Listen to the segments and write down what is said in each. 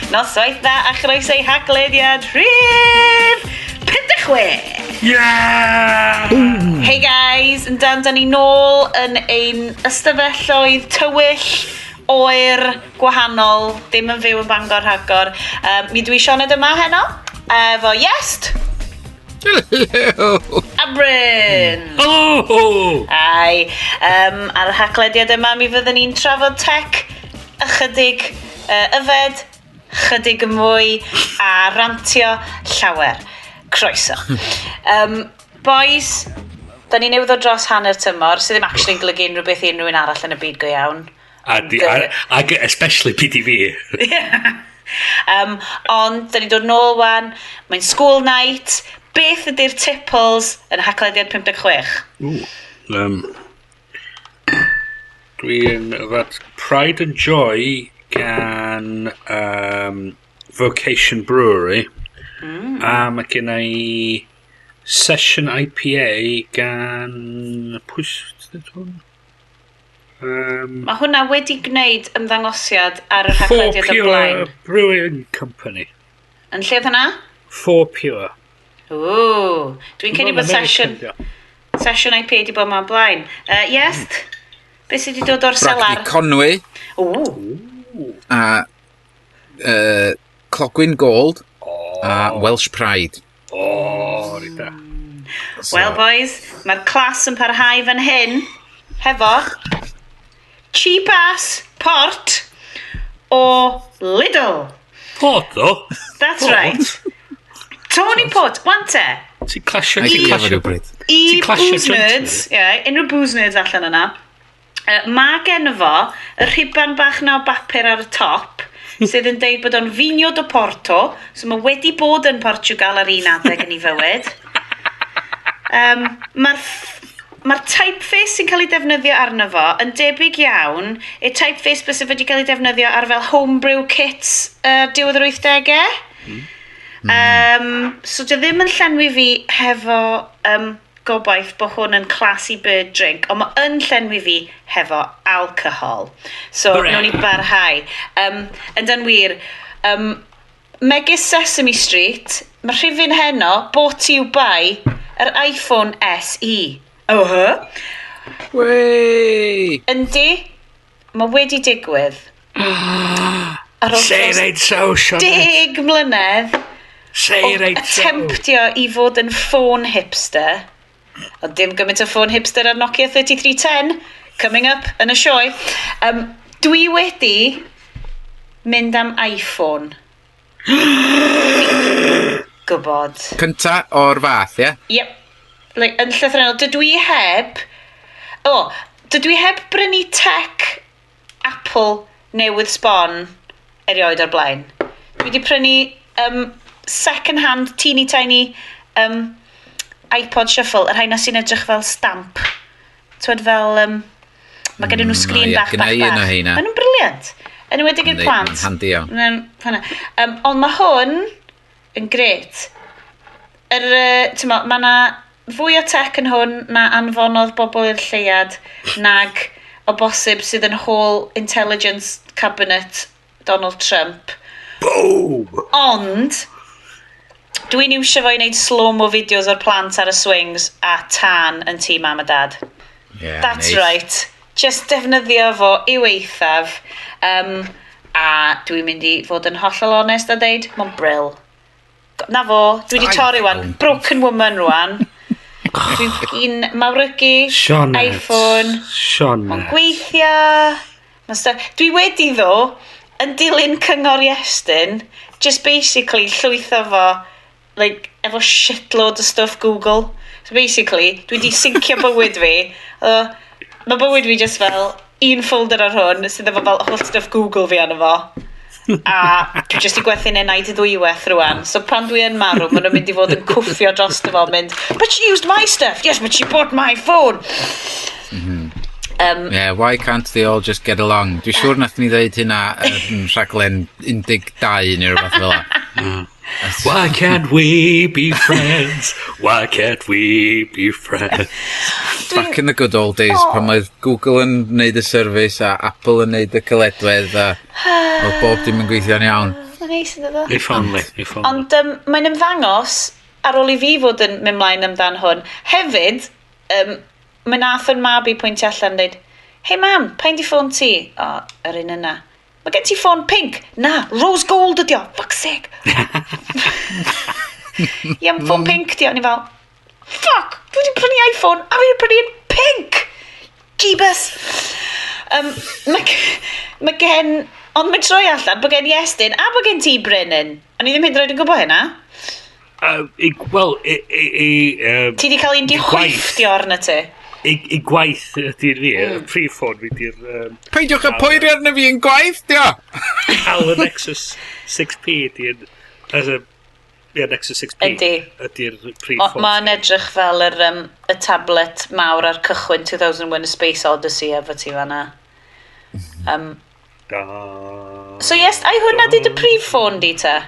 Noswaith dda a chroeso i Haclediad rhif 56! Yeah! Hey guys, yn dan, da ni nôl yn ein ystafelloedd tywyll, oer, gwahanol, ddim yn fyw yn Bangor rhagor. Mi dwi Sioned yma heno, efo Iest Hello! a Bryn. Hello! Ai, ar y Haclediad yma mi fyddwn ni'n trafod tech ychydig yfed, chydig yn mwy a rantio llawer. Croeso. Boys, da ni newydd o dros hanner tymor, sydd ddim actually'n golygu unrhyw beth i unrhyw un arall yn y byd go iawn. A, di, a, ag especially PDV. Ond, da ni'n dod nôl wan, mae'n school night. Beth ydy'r tipples yn Haclediad 56? Ooh. Dwi'n yfad Pride and Joy gan Vocation Brewery. A mae gen i Session IPA gan... Pwy sydd hwn? Mae hwnna wedi gwneud ymddangosiad ar y Four Haclediad o Pure blaen. Brewing Company. Yn lle oedd hwnna? Four Pure. Ooh, dwi'n credu bod American, session IPA wedi bod yma o blaen. Yes, beth sydd wedi dod o'r Bragdy selar? Conwy Ooh, a Clogwyn Gold a Welsh Pride. O, reit da. So, Well, boys, mae'r clas yn parhau fan hyn hefo cheap ass port o Lidl. Port, ddo? That's Port? right. Tony Port, wan te. Ti'n clasio... Ai Ti'n ti efo clasio... rhywbryd. I Ti'n clasio booze nerds, yeah, unrhyw booze nerds allan yna, mae gen fo y rhuban bach na o bapur ar y top sydd yn deud bod o'n Vinho do Porto, so mae wedi bod yn Portugal ar un adeg yn ei fywyd. Mae'r typeface sy'n cael ei defnyddio arno fo yn debyg iawn i'r typeface bysa wedi cael ei defnyddio ar fel homebrew kits diwedd yr 80au. So dio ddim yn llenwi fi hefo gobaith bod hwn yn classy bird drink, ond mae yn llenwi fi hefo alcohol. So, Hooray. nawn ni barhau. Yn dan wir, megis Sesame Street, mae rhifyn heno brought to you by yr iPhone SE. Oh, huh? Wey! Yndi, mae wedi digwydd. Ar ôl Say it dros ain't so, Sioned. 10 mlynedd Say o it ain't so. attemptio i fod yn ffôn hipster. Ond dim gymaint o ffôn hipster ar Nokia 3310, coming up yn y sioe. Dwi wedi mynd am iPhone. Gwybod. Cynta o'r fath, ie? Yep. Like, yn llythrennol, dydw i heb... O, oh, dydw i heb brynu tech Apple newydd sbon erioed o'r blaen. Dwi wedi prynu second hand, teeny tiny iPod Shuffle, yr rhai na sy'n edrych fel stamp. Twyd fel... Mae gen nhw sgrin o ie, bach, gynna bach, i un o bach. heina. Maen nhw'n brilliant. Yn enwedig i'r Yndi, plant. ma'n handi iawn. Ma'n hwnna. Ond mae hwn yn gret. Yr, t'mo, mae na fwy o tech yn hwn na anfonodd bobl i'r lleuad nag o bosib sydd yn whole intelligence cabinet Donald Trump. Boom! Ond, dwi'n iwsio fo i wneud slow-mo videos o'r plant ar y swings a tân yn tŷ mam a dad. Yeah, That's neis. right. Just defnyddio fo i'w eithaf. A dwi'n mynd i fod yn hollol onest a deud, mae'n brill. Na fo, dwi wedi Ai, torri wan. iawn. Broken woman rwan. Dwi'n mawrygu Sioned. iPhone. Mae'n Sioned. gweithio. Ma'n Dwi wedi ddo, yn dilyn cyngor Iestyn, just basically llwytho fo, like, efo shitload o stuff Google. So basically, dwi wedi syncio bywyd fi. Mae bywyd fi just fel un folder ar hwn sydd efo fel holl stuff Google fi arno fo. A dwi just i gwerthu'n enaid i ddwywaith rwan. So pan dwi yn marw, maen nhw'n mynd i fod yn cwffio dros fo, mynd, "But she used my stuff, yes, but she bought my phone." Yeah, why can't they all just get along? Dwi'n siŵr nath ni ddeud hynna yn rhaglen 12 neu rhywbeth fel 'na. Why can't we be friends? Why can't we be friends? Back in the good old days, pan oedd Google yn neud y service a Apple yn neud y caledwedd a oedd bob dim yn gweithio'n iawn. Oedd yn neis iddo fo. If only, if only. Ond mae'n ymddangos, ar ôl i fi fod yn mynd mlaen amdan hwn, hefyd, mae nath yn mab i pwyntio allan dweud, "Hei mam, pa'n di ffôn ti?" "O, yr un yna." "Mae gen ti ffôn pink?" "Na, rose gold ydi o, fuck's sake." "Ie, ma ffôn pink di o." O'n i fel, "Fuck, dwi wedi prynu iPhone a fi wedi prynu un pink. Jeebus." Mae gen... Ond mae'n troi allan bod gen Iestyn a bod gen ti, Brennan. O'n i ddim hyd yn oed yn gwybod hynna. Wel, i Ti di cael un di i gwaith. chwifftio arno ti. I gwaith ydy'r fi, y prif ffôn fi di'r Peidiwch â poeri arno fi yn gwaith, dio! Al y Nexus 6P ydy'r... As a, yeah, Nexus 6P. Ydi. Ydy'r prif ffôn. Mae'n edrych fel y tablet mawr ar cychwyn 2001: A Space Odyssey efo ti fanna. Da. So yes, ai hwnna di dy prif ffôn di ta?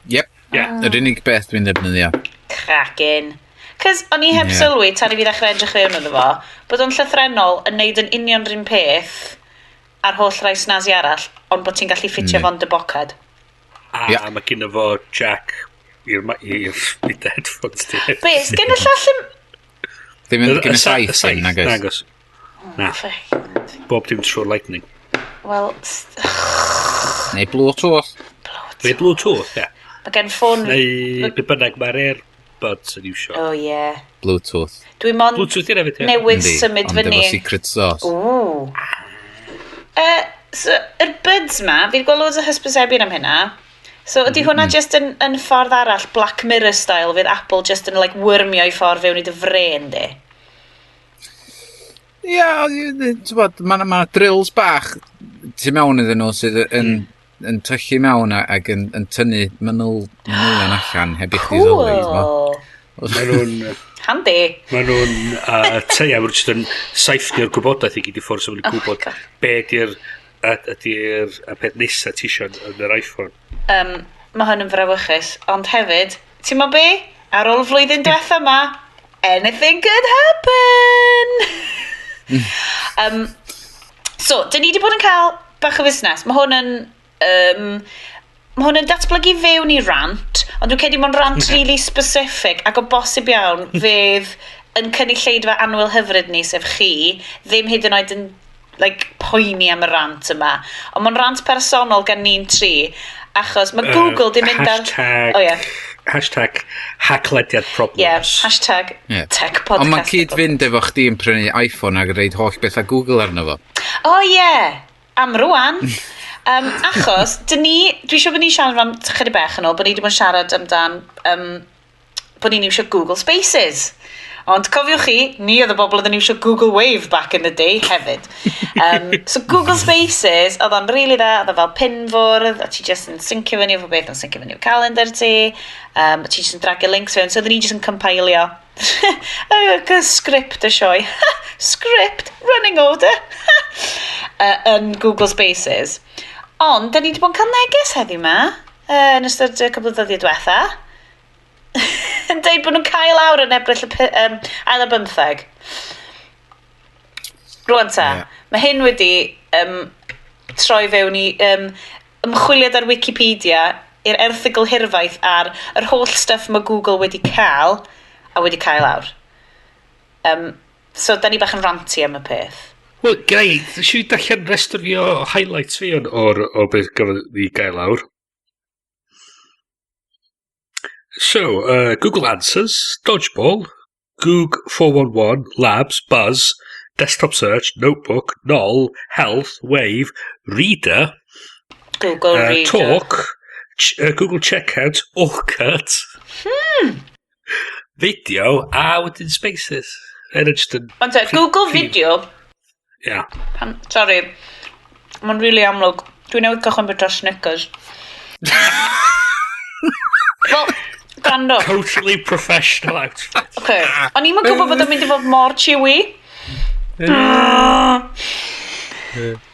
Yep. Yeah. Yr unig beth dwi'n ddefnyddio. Cracking. Cos o'n i heb Ie. sylwi tan i fi ddechrau edrych fewn iddo fo, bod o'n llythrennol yn neud yn union rhywun peth ar holl rai snazzy arall, ond bod ti'n gallu ffitio fo'n dy boced. A mae gen fo jack i'r dy headphones ti. Be, sgen y llall yn... Ddim yn gen y Y saith ddim, nag oes? Nagos. Na, Fuck. bob dim trwy'r Lightning. Wel, Neu Bluetooth. Neu Bluetooth, ie. Mae gen ffôn... Neu be bynnag mae'r AirBuds yn iwsio. Oh yeah. Bluetooth. Dwi mond Bluetooth i'r hefyd, ie. newydd Yndi, symud ond fyny. efo secret sauce. Ooh. So, yr buds ma, fi wedi gweld loads o hysbysebion am hynna. So, ydy hwnna just yn ffordd arall, Black Mirror style, fydd Apple just yn like wormio i ffordd fewn i dy fren di? Ia, ti'n bod, mae ma drills bach tu mewn iddyn nhw sydd yn tyllu mewn ac yn tynnu manylion allan heb i chdi sylwi. T'mo'? Cool. Mae nhw'n... Handy. Mae nhw'n teia, maen nhw'n just yn saiffnio'r gwybodaeth i gyd i ffwrdd, so maen nhw'n Oh my gwybod God. be di'r ydy'r y peth nesa ti isio yn yr iPhone. Mae hwn yn frawychus, ond hefyd, ti'n mo be? Ar ôl flwyddyn diwetha yma, anything could happen! So, dyn ni wedi bod yn cael bach o fusnes. Mae hwn yn datblygu fewn i rant, ond dwi'n credu mae'n rant really specific ac o bosib iawn fydd yn cynulleidfa annwyl hyfryd ni, sef chi, ddim hyd yn oed yn like, poeni am y rant yma. Ond mae'n rant personol gan ni'n tri, achos mae Google di mynd ar... Hashtag, O ie, #haclediad problems. ie, hashtag tech podcast. Ond mae'n cyd-fynd efo chdi yn prynu iPhone ac reid holl bethau Google arno fo. O ie, am rwan. Achos, dyn ni, dwi'n siŵr bod ni'n siarad am chydig bach yn ôl, bod ni wedi bod yn siarad amdan bod ni'n iwsio Google Spaces. Ond cofiwch chi, ni oedd y bobl oedd yn iwsio Google Wave back in the day hefyd. So Google Spaces, oedd o'n really dda, oedd o fel pinfwrdd, a ti just yn syncio fyny efo beth, yn syncio fyny efo calendar ti, a ti just yn dragio links fewn, so oedden ni just yn compilio y script y sioe. Script, running order, yn Google Spaces. Ond, da ni wedi bod yn cael neges heddiw ma, yn ystod y cwbl o ddyddiau diwetha, yn deud bod nhw'n cael awr yn Ebrill y 21. Rwan ta, mae hyn wedi troi fewn i ymchwiliad ar Wikipedia i'r erthygl hirfaith ar yr holl stuff mae Google wedi cael a wedi cael awr. So, da ni bach yn ranty am y peth. Wel, gyda i, eisiau i darllen restr fi o highlights fi o'r beth gafodd ni gael lawr. So, Google Answers, Dodgeball, Goog 411, Labs, Buzz, Desktop Search, Notebook, Knoll, Health, Wave, Reader, Google Reader. Talk, Google Checkout, Orkut, Video, a wedyn Spaces. Er just yn... Ond te, Google Video, pan, sorry, mae'n really amlwg. Dwi newydd cychwyn bwyta Snickers. Wel, gwrando. Totally professional outfit. Okay. O'n i'm yn gwybod bod o'n mynd i fod mor chewy.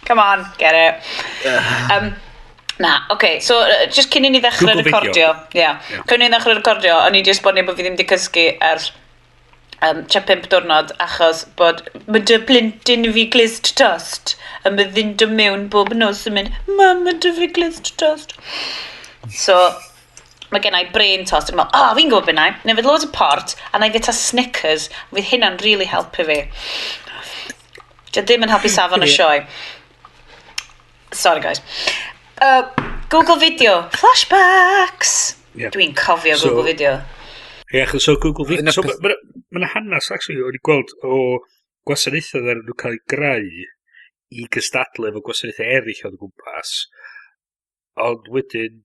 Come on, get it. Na, okay, so just cyn i ni ddechrau Google Video. recordio. Yeah. Cyn i ni ddechrau recordio, o'n i just esbonio bod fi ddim wedi cysgu ers tua 5 diwrnod achos bod mae dy blentyn fi glust tost a mae ddyn dod mewn bob nos yn mynd, "Mam, mae dy fi glust tost." So, mae gen i brain tost. Dwi'n meddwl, oh, fi'n gwybod beth na i. Neu fydd loads o port, a na i fita Snickers. Fydd hynna'n really helpu fi. Dio ddim yn helpu safon y sioe. Sorry, guys. Google Video. Flashbacks! Ie. Dwi'n cofio Google Video. Ie, achos so Google Video. Yna So, mae yna hanes, actually, o'n i gweld o gwasanaethau ddaren nhw cael eu greu i gystadlu efo gwasanaethau eraill oedd o gwmpas. Ond wedyn,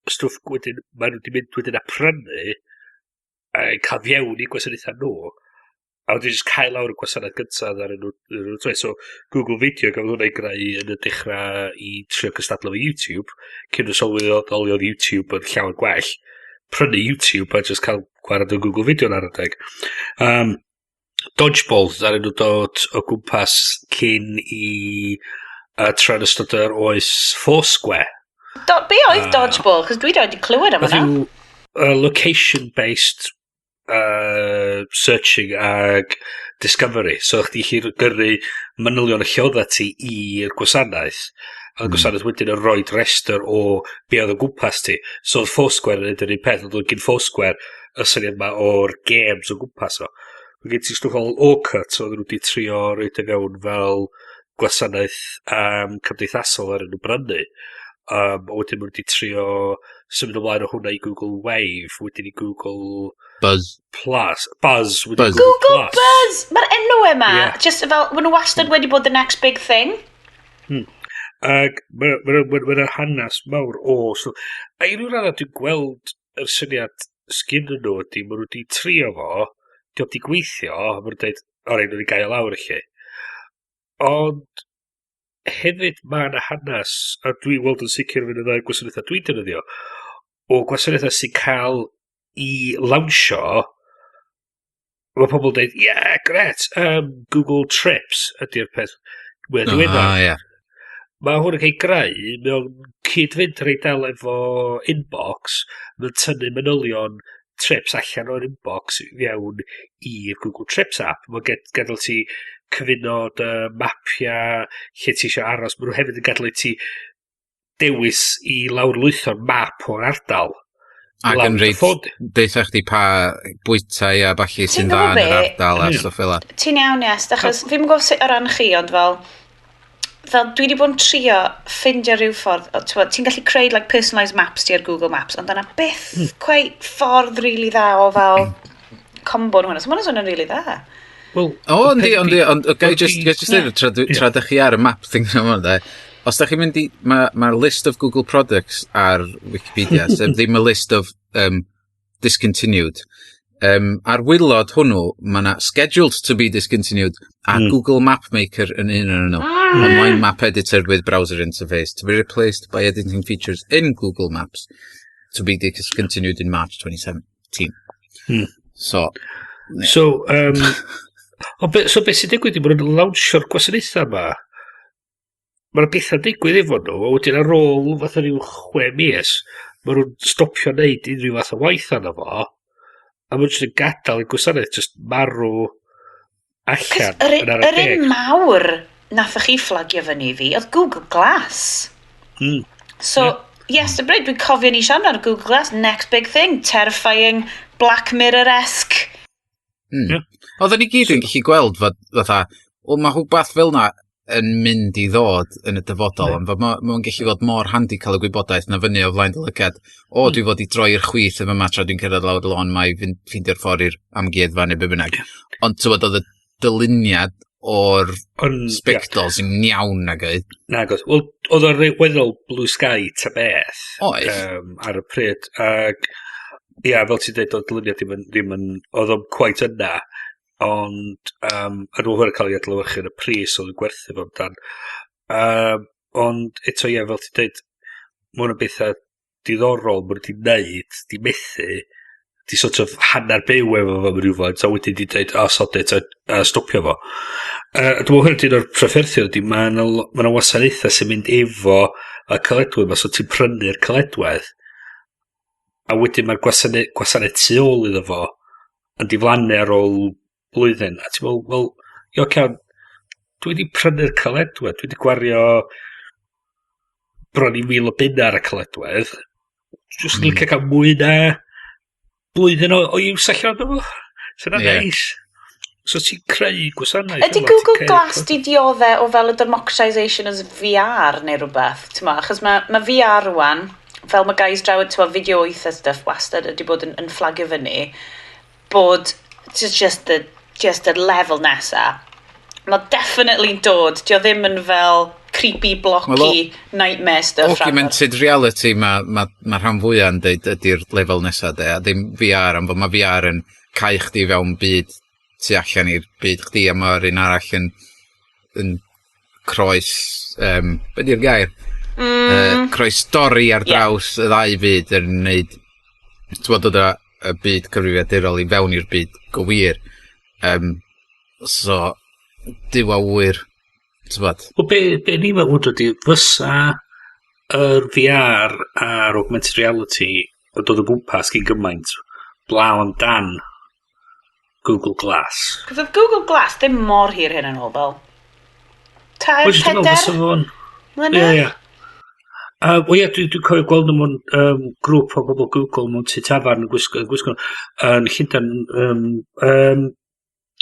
stwff wedyn, maen nhw wedi mynd wedyn a prynu a cael fewn i gwasanaethau nhw. A wedyn jyst cael lawr y gwasanaeth gyntaf ar nhw. So, Google Video gafodd hwnna ei greu yn y dechrau i trio cystadlu efo YouTube, cyn nhw sylweddoli oedd YouTube yn llawer gwell. Prynu YouTube a just cael gwared o Google Video yn ar adeg. Dodgeball, ar nhw dod o gwmpas cyn i tra'n ystod yr oes Foursquare. Be oedd Dodgeball? Cos dwi wedi clywed am Nath hwnna. yw location-based searching ag discovery. So chdi gallu gyrru manylion y lle odda ti i'r gwasanaeth. A gwasanaeth wedyn yn rhoi restr o be oedd o gwmpas ti. So oedd Foursquare yn neud yr un peth, ond oedd gen Foursquare y syniad ma o'r games o gwmpas o. Mae gen ti stwff fel Orkut, oedd nhw wedi trio roid o fewn fel gwasanaeth cymdeithasol ar nhw brynu. A wedyn maen nhw wedi trio symud ymlaen o hwnna i Google Wave, wedyn i Google Buzz. Plus, Buzz, wedyn Buzz. Google, Google Plus. Buzz! Mae'r enw yma, just fel, maen nhw wastad wedi bod the next big thing. Ac mae'n ma hanes mawr o... So, a i ryw raddau dwi'n gweld yr syniad sgyn nhw ydy, maen nhw wedi trio fo, diolch wedi gweithio, a maen nhw'n dweud, o reit, nhw wedi gael lawr i chi. Ond hefyd mae yna hanes, a dwi'n weld yn sicr fynd y ddau gwasanaethau dwi'n defnyddio, o gwasanaethau sy'n cael i lawnsio, mae pobl yn dweud, "Yeah, gret, Google Trips ydy'r peth mwy diweddar." Ah, ie. Mae hwn yn cael ei greu, mae o'n cyd-fynd reit del efo inbox, mae'n tynnu manylion trips allan o'r inbox fewn i'r Google Trips app. Mae'n gadael ti cyfuno dy mapia lle ti eisiau aros. Maen nhw hefyd yn gadael i ti dewis i lawrlwytho'r map o'r ardal. Ac lawr yn dy reit, ffôn di. deutha chdi pa bwytai a ballu sy'n Ti'n dda gwbod yn yr be? ardal a stwff fel 'a. Ti'n iawn, yes, achos fi'n gwybod sut o ran chi, ond fel dwi wedi bod yn trio ffindio rhyw ffordd, o, t'mod, ti'n gallu creu like, personalised maps ti ar Google Maps, ond yna byth quite ffordd really dda o fel combo nhw hwnna. So ma' hwnna'n swnio'n really dda. Wel, O, y yndi, peth yndi, ond gai just dweud, tra dych chi ar y map thing yma, de, os da chi'n mynd i, mae ma list of Google products ar Wikipedia, sef ddim y list of discontinued. Ar waelod hwnnw, mae yna scheduled to be discontinued a Google Map Maker yn un o'n nhw. Online map editor with browser interface to be replaced by editing features in Google Maps to be discontinued in March 2017. So, So, so beth sy'n digwydd i bod nhw'n lawnsio'r gwasanaethau yma, mae'r bethau'n digwydd efo nhw, a wedyn ar ôl fatha rhyw 6 mis, maen nhw'n stopio wneud unrhyw fath o waith arno fo, a maen nhw'n jyst yn gadael y gwasanaeth just marw allan Yr yn araf yr un deg. mawr nathoch chi fflagio fyny i fi, oedd Google Glass. So, yes, the bryd, dwi'n cofio ni siarad ar Google Glass, next big thing, terrifying, Black Mirror-esque. Oedden ni gyd yn gallu gweld fod, fatha, o, mae rhywbeth fel na yn mynd i ddod yn y dyfodol, ond fod ma gallu fod mor handi cael y gwybodaeth na fyny o flaen dy lygad. O, dwi fod i droi i'r chwith yn yma tra dwi'n cyrraedd lawr y lôn, mae ffeindio'r ffordd i'r amgueddfa neu be bynnag. Ond tywed, oedd y dyluniad o'r sbectols yn iawn nag oedd. Nag oedd. Wel, oedd o'n reit weddol blue sky ta beth. Oedd. Ar y pryd. Ac, ia, fel ti'n dweud, oedd dyluniad ddim yn, oedd o'n quite yna. Ond, yn ôl hwnna cael ei adlewyrchu yn y pris oedd yn gwerthu fo amdan. Ond, eto, ia, fel ti'n dweud, mae hwnna'n bethau diddorol maen nhw wedi wneud, di methu, di sort of hanner byw efo fo mewn rhywfaint, a wedyn di dweud, "Oh, sod it," a stopio fo. Dwi'n meddwl hynny un o'r trafferthion ydy, mae yna ma wasanaethau sy'n mynd efo y caledwedd ma, so ti'n prynu'r caledwedd, a wedyn mae'r gwasanaeth tu ôl iddo fo yn diflannu ar ôl blwyddyn, a ti'n meddwl, wel, ia, oce, dwi wedi prynu'r caledwedd, dwi wedi gwario bron i 1,000 o bunna ar y caledwedd. Just licio cael mwy na blwyddyn o use allan o fo. So na neis. So ti'n creu gwasanaeth. Ydy Google Glass di diodde o fel y democratisation as VR neu rhywbeth? T'mo, achos mae VR rwan, fel mae guys draw, t'mo, video 8 a stuff wastad ydy bod yn fflagio fyny, bod just the level nesa. Mae definitely dod. Dio ddim yn fel creepy, blocky, well, nightmare stuff. Augmented reality ma rhan fwyaf yn deud ydy'r lefel nesaf de, a ddim VR, am fod mae VR yn cau chdi fewn byd tu allan i'r byd chdi, a mae'r un arall yn croes, be di'r gair? Croes stori ar draws y ddau byd yn wneud, ti'n bod, dod â y byd cyfrifiadurol i fewn i'r byd go wir. So, Duw a ŵyr, ti'n bod? Wel, be ni'n meddwl ydy, fysa yr VR a'r augmented reality yn dod o gwmpas gyn gymaint blaw amdan Google Glass. Cos oedd Google Glass ddim mor hir hyn yn ôl fel 3, Wel, jyst dwi'n meddwl 4 fysa fo'n mlynedd? Ie. Wel ie, dwi cofio gweld nhw mewn grŵp o bobl Google mewn tŷ tafarn yn gwisgo nhw yn Llundain.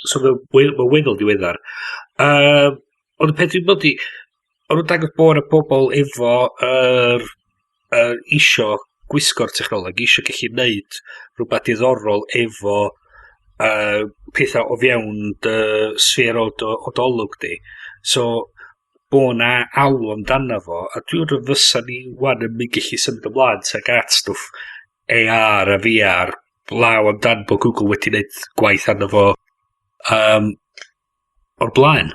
So mae'n weddol diweddar. Ond y peth dwi'n meddwl di, o'n nhw'n dangos bod y bobl efo yr isio gwisgo'r technoleg, isio gallu neud rhywbeth diddorol efo pethau o fewn dy sffêr o d'olwg di. So, bo na alw amdano fo, a dwi'n meddwl fysa ni wan yn mynd gallu symud ymlaen tuag at stwff AR a VR blaw amdan bod Google wedi gwneud gwaith arno fo o'r blaen.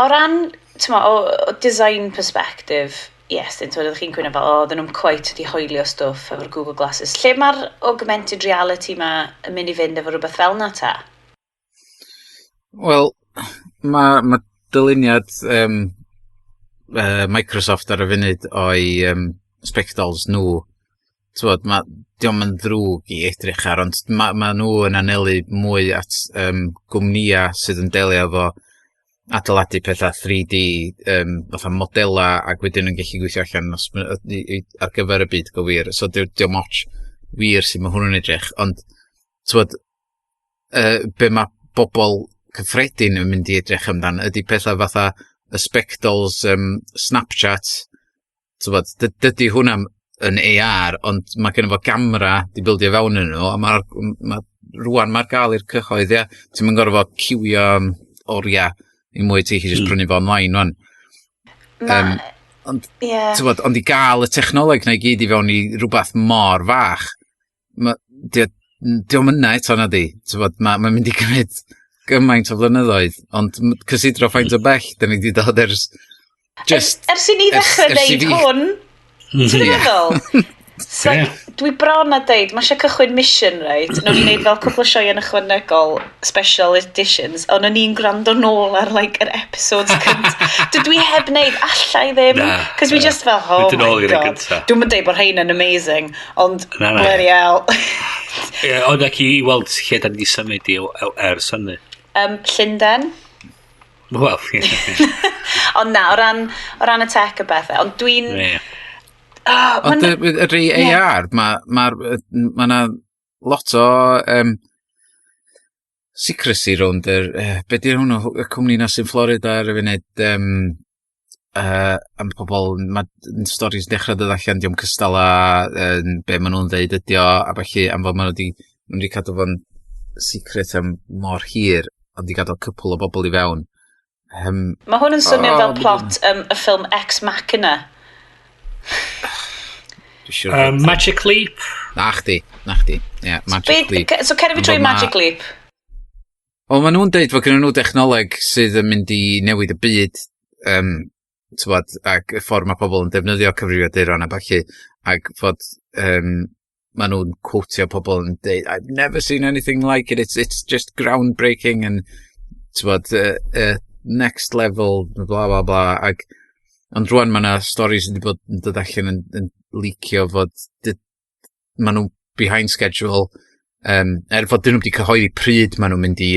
O ran, t'mo, o design perspective, yes, dyn, oeddech chi'n cwyno fel, o, oedden nhw'n quite wedi hoelio stwff efo'r Google Glasses. Lle mae'r augmented reality ma yn mynd i fynd efo rhywbeth fel na ta? Wel, mae dyluniad Microsoft ar y funud o'i spectols nhw, t'wod, dio'm yn ddrwg i edrych ar, ond ma nhw yn anelu mwy at gwmnïa sydd yn delio efo adeiladu pethau 3D, fatha modela, ac wedyn yn gallu gweithio allan os, ar gyfer y byd go wir. So dio'm ots wir sydd mae hwnnw'n edrych, ond t'wod, be mae bobl cyffredin yn mynd i edrych amdan ydy pethau fatha y spectols Snapchat, t'wod, dydy hwnna yn AR, ond mae gen fo gamera di bildio fewn yn nhw, a mae'r ma, rwan mae'r gael i'r cyhoedd, ia. Ti'n mynd gorfod ciwio am oriau i mwy, ti'n gallu just prynu fo online, wan. Ma, Ond, t'wod, ond i gael y technoleg na i gyd i fewn i rhywbeth mor fach, dio'm yna eto na di. T'wod, ma mynd i gymryd gymaint o flynyddoedd, ond cysidro faint o bell da ni wedi dod ers just Ers i ni ddechrau ers i neud fi hwn, ti'n meddwl? So, dwi bron a deud, mae eisiau cychwyn mission, right? Nawn ni wneud fel cwpl o sioeau yn ychwanegol, special editions, ond o'n i'n gwrando nôl ar, like, yr episodes cynt. Dwi heb wneud, allai ddim. Na, Cos we na. just fel, oh Mynd yn ôl my i'r un God. gynta. Dwi'n mynd deud bod rhain yn amazing, ond Na, na. bloody hell. Ie, ond ac i weld lle da ni wedi symud i ers hynny. Llundain. Wel, ie. Ond na, o ran y tech a bethau, ond dwi'n Oh, Ond ma'n y rei AR, mae ma, ma na lot o secrecy rownd yr... Be di'r hwnnw, y cwmni na sy'n Florida ar y funud, am pobl, mae stories dechrau dod allan, dio'm cystal â be maen nhw'n dweud ydi o, a felly am fod maen nhw wedi cadw fo'n secret am mor hir, ond di gadael cwpl o bobl i fewn. Mae hwn yn swnio Oh, fel ma' plot y ffilm Ex Machina. Dwi'n siŵr Magic Leap. Na chdi, na chdi. Yeah, Magic Leap. So cer i fi trwy Ond Magic Leap. Wel, maen nhw'n deud fod gen nhw dechnoleg sydd yn mynd i newid y byd, t'wod, ac y ffordd mae pobl yn defnyddio cyfrifiaduron a ballu, ac fod maen nhw'n quotio pobl yn deud, "I've never seen anything like it, it's just groundbreaking," and t'wod, next level, bla bla bla, ac ond rwan mae yna stories wedi bod yn dod allan yn leakio fod maen nhw behind schedule, er fod dyn nhw wedi cyhoeddi pryd maen nhw'n mynd i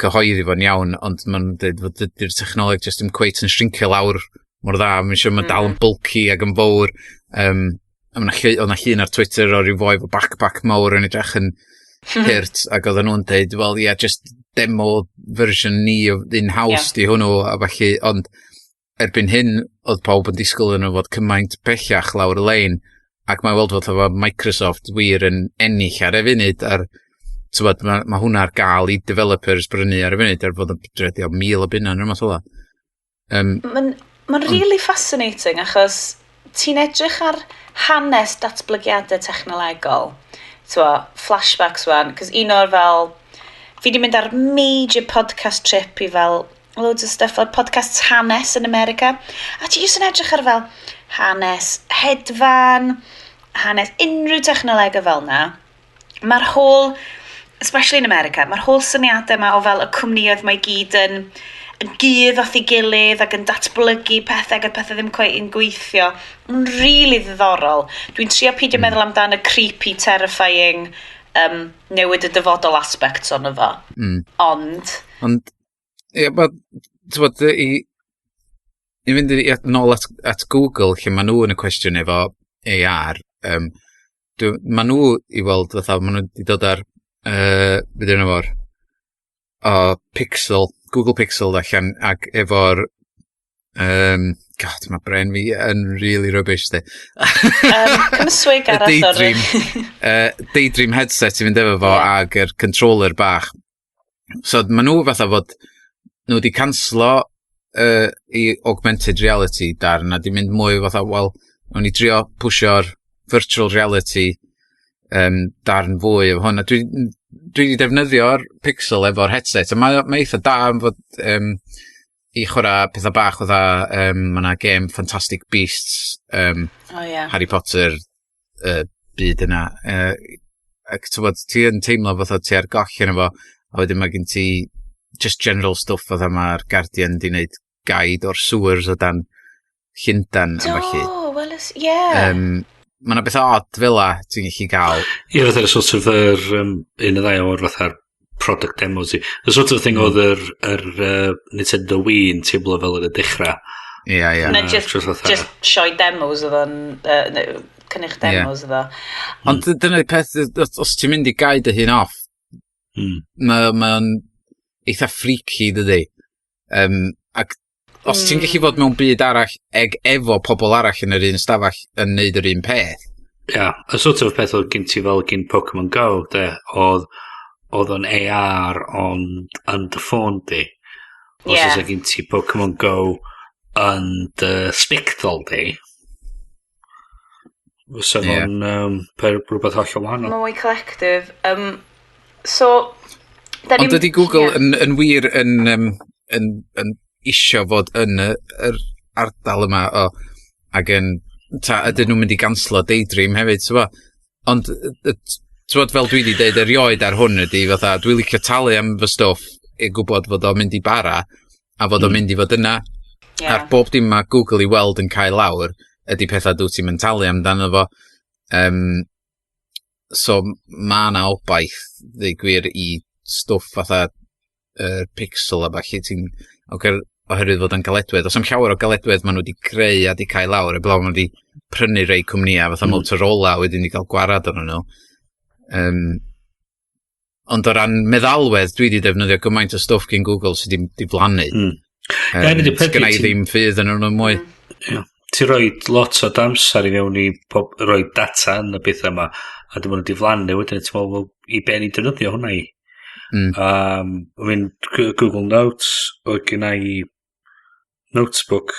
cyhoeddi fo'n iawn, ond maen nhw'n dweud fod dydy'r technoleg just ddim cweit yn shrinkio lawr mor dda, mae'n siŵr mae'n dal yn bulky ac yn fawr. A ma' 'na oedd 'na llun ar Twitter o ryw foi efo backpack mawr yn edrych yn hurt, ac oedden nhw'n deud, "Well, yeah, just demo version ni o in-house di hwnnw," a felly, ond erbyn hyn, oedd pawb yn disgwyl yn nhw fod cymaint pellach lawr y lein, ac mae weld fod efo Microsoft wir yn ennill ar y funud, ar, t'wod, ma hwnna ar gael i developers brynu ar y funud, er fod yn dredio 1,000 o bunnau neu rhywbeth fel 'a. Mae'n ma really fascinating achos ti'n edrych ar hanes datblygiadau technolegol, t'wo, flashbacks wan, cos un o'r fel, fi di mynd ar major podcast trip i fel loads of stuff fel podcasts hanes yn America, a ti jyst yn edrych ar fel hanes hedfan, hanes unrhyw technolegau fel na. Mae'r whole, especially in America, mae'r whole syniadau yma o fel y cwmnïoedd mae gyd yn gudd wrth ei gilydd ac yn datblygu pethau ac y pethau ddim quite yn gweithio. Mae'n really ddiddorol. Dwi'n trio peidio meddwl amdan y creepy, terrifying newid y dyfodol aspects ono fo. Ond, Ond, ie, ma, t'wod, i fynd nôl at Google, lle maen nhw yn y cwestiwn efo AR, maen nhw i weld fatha, maen nhw wedi dod ar, beth yw'n efo'r, o, Pixel, Google Pixel allan, ac efo'r, God, mae brain fi yn really rubbish, di. Cymyswig y arall o'r Daydream headset i fynd efo fo ag yr controller bach. So maen nhw fatha fod nhw wedi canslo i augmented reality darn a di mynd mwy fatha, wel, o'n i drio pwsio'r virtual reality darn fwy o hwn. A dwi wedi defnyddio'r Pixel efo'r headset a mae eitha da am fod i chwarae pethau bach fatha, mae yna game Fantastic Beasts, Oh, yeah. Harry Potter byd yna. Ac t'wod, ti yn teimlo fatha ti ar goll yna fo, a wedyn mae gen ti just general stuff fatha mae'r Guardian di wneud guide o'r sewers o dan Llundan a felly. Do, well, yeah. Mae yna bethau odd fel la ti'n gallu gael. Ie, fatha'r sort of yr, un o ddau o'r fatha'r product demos i. The sort of thing oedd yr Nintendo Wii yn teimlo fel yn y dechrau. Ie, ie. Na, just, just fatha just sioe demos oedd o'n, cynnig demos oedd o. Ond dyna'r peth, os ti'n mynd i gau dy hun off, mae o'n eitha freaky, dydy. Ac os ti'n gallu fod mewn byd arall eg efo pobl arall yn yr un stafell yn neud yr un peth. Ia, yeah, y sort of peth oedd gen ti fel gyn Pokemon Go, de, oedd o'n AR ond yn dy ffôn di. Os oes gen ti Pokemon Go yn dy sbectol di, fysa fo'n rhywbeth hollol wahanol. Mae'n mwy collective. So, da Ond dydy Google yn wir yn isio fod yn yr ardal yma o, ac yn, ta, ydyn nhw'n mynd i ganslo Daydream hefyd, so Ond, t'wod, fel dwi wedi deud erioed ar hwn ydy, fatha, dwi licio talu am fy stwff i gwybod fod o'n mynd i bara, a fod o'n mynd i fod yna. Ar bob dim mae Google i weld yn cael lawr, ydy pethau dwi ti'n mynd talu amdano fo. So, mae yna obaith, ddeu gwir, i stwff fatha Pixel a falle ti'n... Oherwydd fod yn galedwedd. Os am llawer o galedwedd maen nhw wedi creu a wedi cael lawr, eblaw maen nhw wedi prynu rei cwmnïau fatha Motorola wedyn wedi cael gwarad o'n nhw. Ond o ran meddalwedd, dwi wedi defnyddio gymaint o stwff gen Google sydd wedi diflannu. Ie, nid y peth Sgynna i ddim ffydd yn nhw mwy. Ie. Ti roi lot o damsar i fewn i pob, roi data yn y bethau yma, a dim ond diflannu wedyn ti'n meddwl, wel, i be ni'n defnyddio hwnna i? I mean, Google Notes, oedd gen i notebook,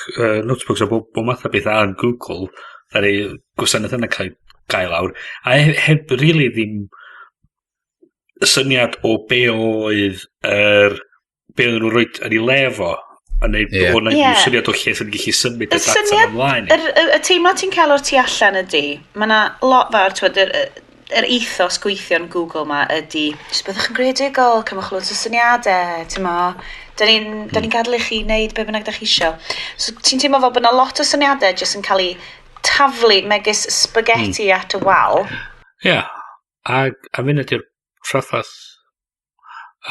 notebooks o bob math o bethau yn Google, ddaru gwasanaeth yna cael gael lawr, a heb really ddim syniad o be oedd yr be oedden nhw'n rhoi yn ei le fo, a neu o na syniad o lle sy'n gallu symud y data ymlaen. Y teimlad ti'n cael o'r tu allan ydy, mae yna lot fawr, t'wod, yr ethos gweithio yn Google ma ydy, jyst byddwch yn greadigol, cymwch loads o syniadau, ti'n mo, da ni'n ni gadael i chi wneud be bynnag da chi isio. So ti'n teimlo fel bod yna lot o syniadau jyst yn cael ei taflu megis spaghetti at a wal. Ie, yeah. A mynd ydy'r traffath.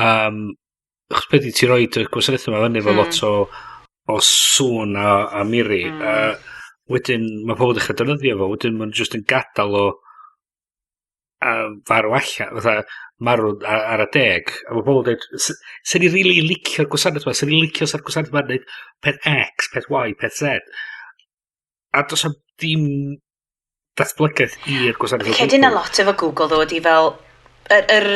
Achos beth i ti roed y gwasanaeth yma fyny efo lot o sŵn a miri. Wedyn mae pobl dechrau defnyddio fo, wedyn maen just yn gadael o a farw allan, fatha marw ar y deg, a mae pobl yn dweud, "Sen ni really licio'r gwasanaeth yma, sen ni licio sa'r gwasanaeth yma'n neud peth X, peth Y, peth Z." A does 'am ddim datblygaeth i'r gwasanaeth o Cedyn gwbl. A lot efo Google ddo ydi fel yr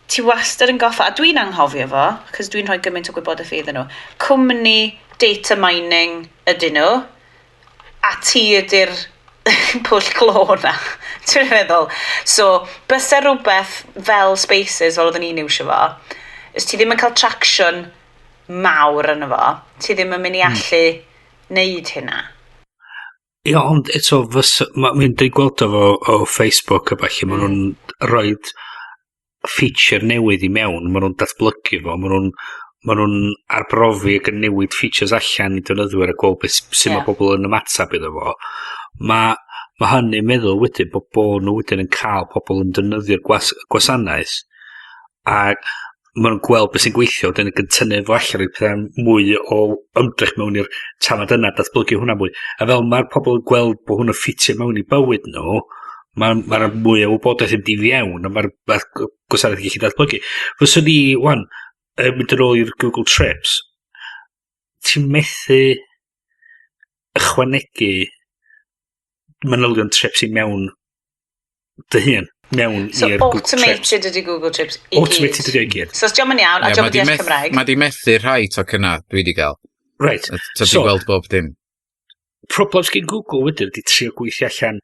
ti wastad yn goffa, a dwi'n anghofio fo, cos dwi'n rhoi gymaint o gwybodaeth iddyn nhw, cwmni data mining ydyn nhw, a ti ydy'r pwll glo na. Ti'n meddwl? So, bysa rhywbeth fel Spaces, fel oedden ni'n iwsio fo, os ti ddim yn cael traction mawr yno fo, ti ddim yn mynd i allu neud hynna. Ie, ond eto, mae'n dweud gweld o fo o Facebook a falle, maen nhw'n rhoi feature newydd i mewn, maen nhw'n datblygu fo, maen nhw'n arbrofi ac yn newid features allan i defnyddwyr a gweld beth sut mae pobl yn ymateb iddo fo. Mae hynny'n meddwl wedyn bod nhw wedyn yn cael pobl yn defnyddio'r gwasanaeth a maen nhw'n gweld beth sy'n gweithio, wedyn yn tynnu fo allan i pethau mwy o ymdrech mewn i'r tamad yna, datblygu hwnna mwy. A fel mae'r pobl yn gweld bod hwnna'n ffitio mewn i bywyd nhw, mae'r ma mwy o wybodaeth yn mynd i fewn, a mae'r ma gwasanaeth yn gallu datblygu. Fyswn ni, wan, yn mynd yn ôl i'r Google Trips, ti'n methu ychwanegu manylion trips i mewn dy hun, mewn So i'r Google Trips. Automated ydy Google Trips i gyd. Automated ydy o i gyd. So os dio'm yn iawn, a Ie, dio'm ma' yn di deall Cymraeg. Ma di methu rhai tocyna dwi di gael. Right. Ta di So, gweld bob dim. Problem sgyn Google wedyn ydy trio gweithio allan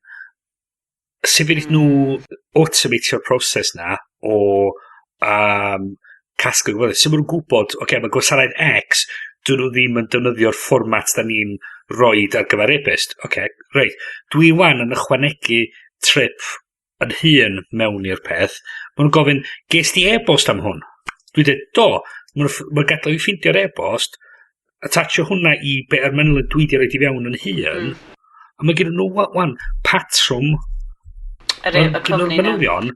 sut fydd nhw automatio'r proses na o casglu gwybodaeth. Sut maen nhw'n gwybod, oce, okay, mae gwasanaeth X, dyn nhw ddim yn defnyddio'r fformat da ni'n roid ar gyfer e-byst. Oce, okay, reit. Dwi wan yn ychwanegu trip yn hun mewn i'r peth. Maen nhw'n gofyn, "Ges di e-bost am hwn?" Dwi'n dweud, "Do." Maen nhw'n gadael i ffeindio'r e-bost, attachio hwnna i be ar manylion dwi di roed i fewn yn hun. A mae gen nhw wan patrwm Yr ma' y gynnon nhw'r cwmni na. manylion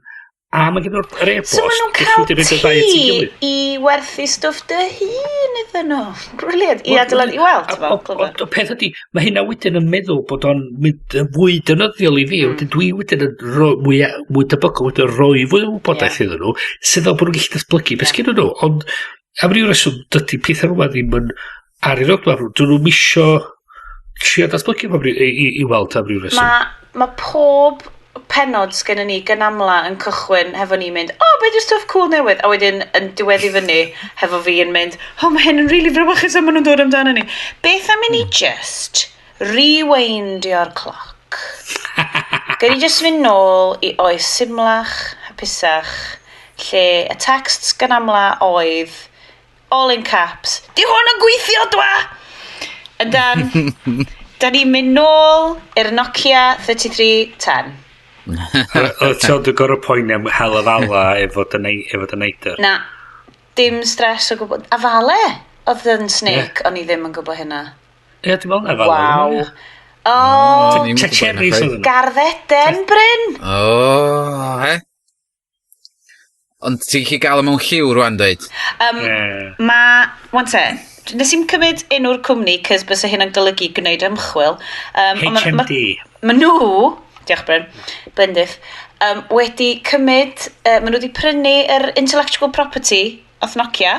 a mae gen nhw'r yr e-bost. So maen nhw'n Gellu cael wedi roid y ddau at ei ti gilydd. i werthu stwff dy hun iddyn nhw. Brilliant. I adeiladu, i weld, ti'n fel, O peth ydy, mae hynna wedyn yn meddwl bod o'n mynd yn fwy defnyddiol i fi. Wedyn dwi wedyn yn mwy debygol wedyn rhoi fwy o wybodaeth iddyn nhw, sydd fel bod nhw'n gallu datblygu beth sgyn nhw. Ond am ryw reswm, dydy pethau rhywbeth ddim yn ar ei roadmap nhw. Dyn nhw'n misio trio datblygu pob i weld am ryw reswm. Mae ma pob penod sgynnon ni gan amla yn cychwyn hefo ni mynd, "Oh, be di'r stwff cool newydd?" A wedyn yn diweddu fyny hefo fi yn mynd, "Oh, mae hyn yn really frawychus a maen nhw'n dod amdano ni." Beth am i ni just rewindio'r cloc? Gyn ni just fynd nôl i oes symlach, hapusach, lle y texts gan amla oedd all in caps, "Di hwn yn gweithio, dwa!" And dan, da ni'n mynd nôl i'r Nokia 3310. O, ti'n ond yn gorfod poeni am hel afala efo dy neidr. Na, dim stress o gwbl. Afale oedd yn snake, o'n i ddim yn gwybod hynna. Ie, dwi'n meddwl na afala. Waw. O, Dyn ni'm yn Ta gwbod hynna cherries chwaith. oedd yna. Gardd Eden, Bryn! O, he? Ond ti'n gallu gael o mewn lliw rwan, dweud? Ma, wan te, nes i'm cymryd enw'r cwmni, cys bysa hynna'n golygu gwneud ymchwil. Ond HMD. Ma nhw, diolch Bryn, Bendith, wedi cymryd, ma nhw wedi prynu yr intellectual property off Nokia,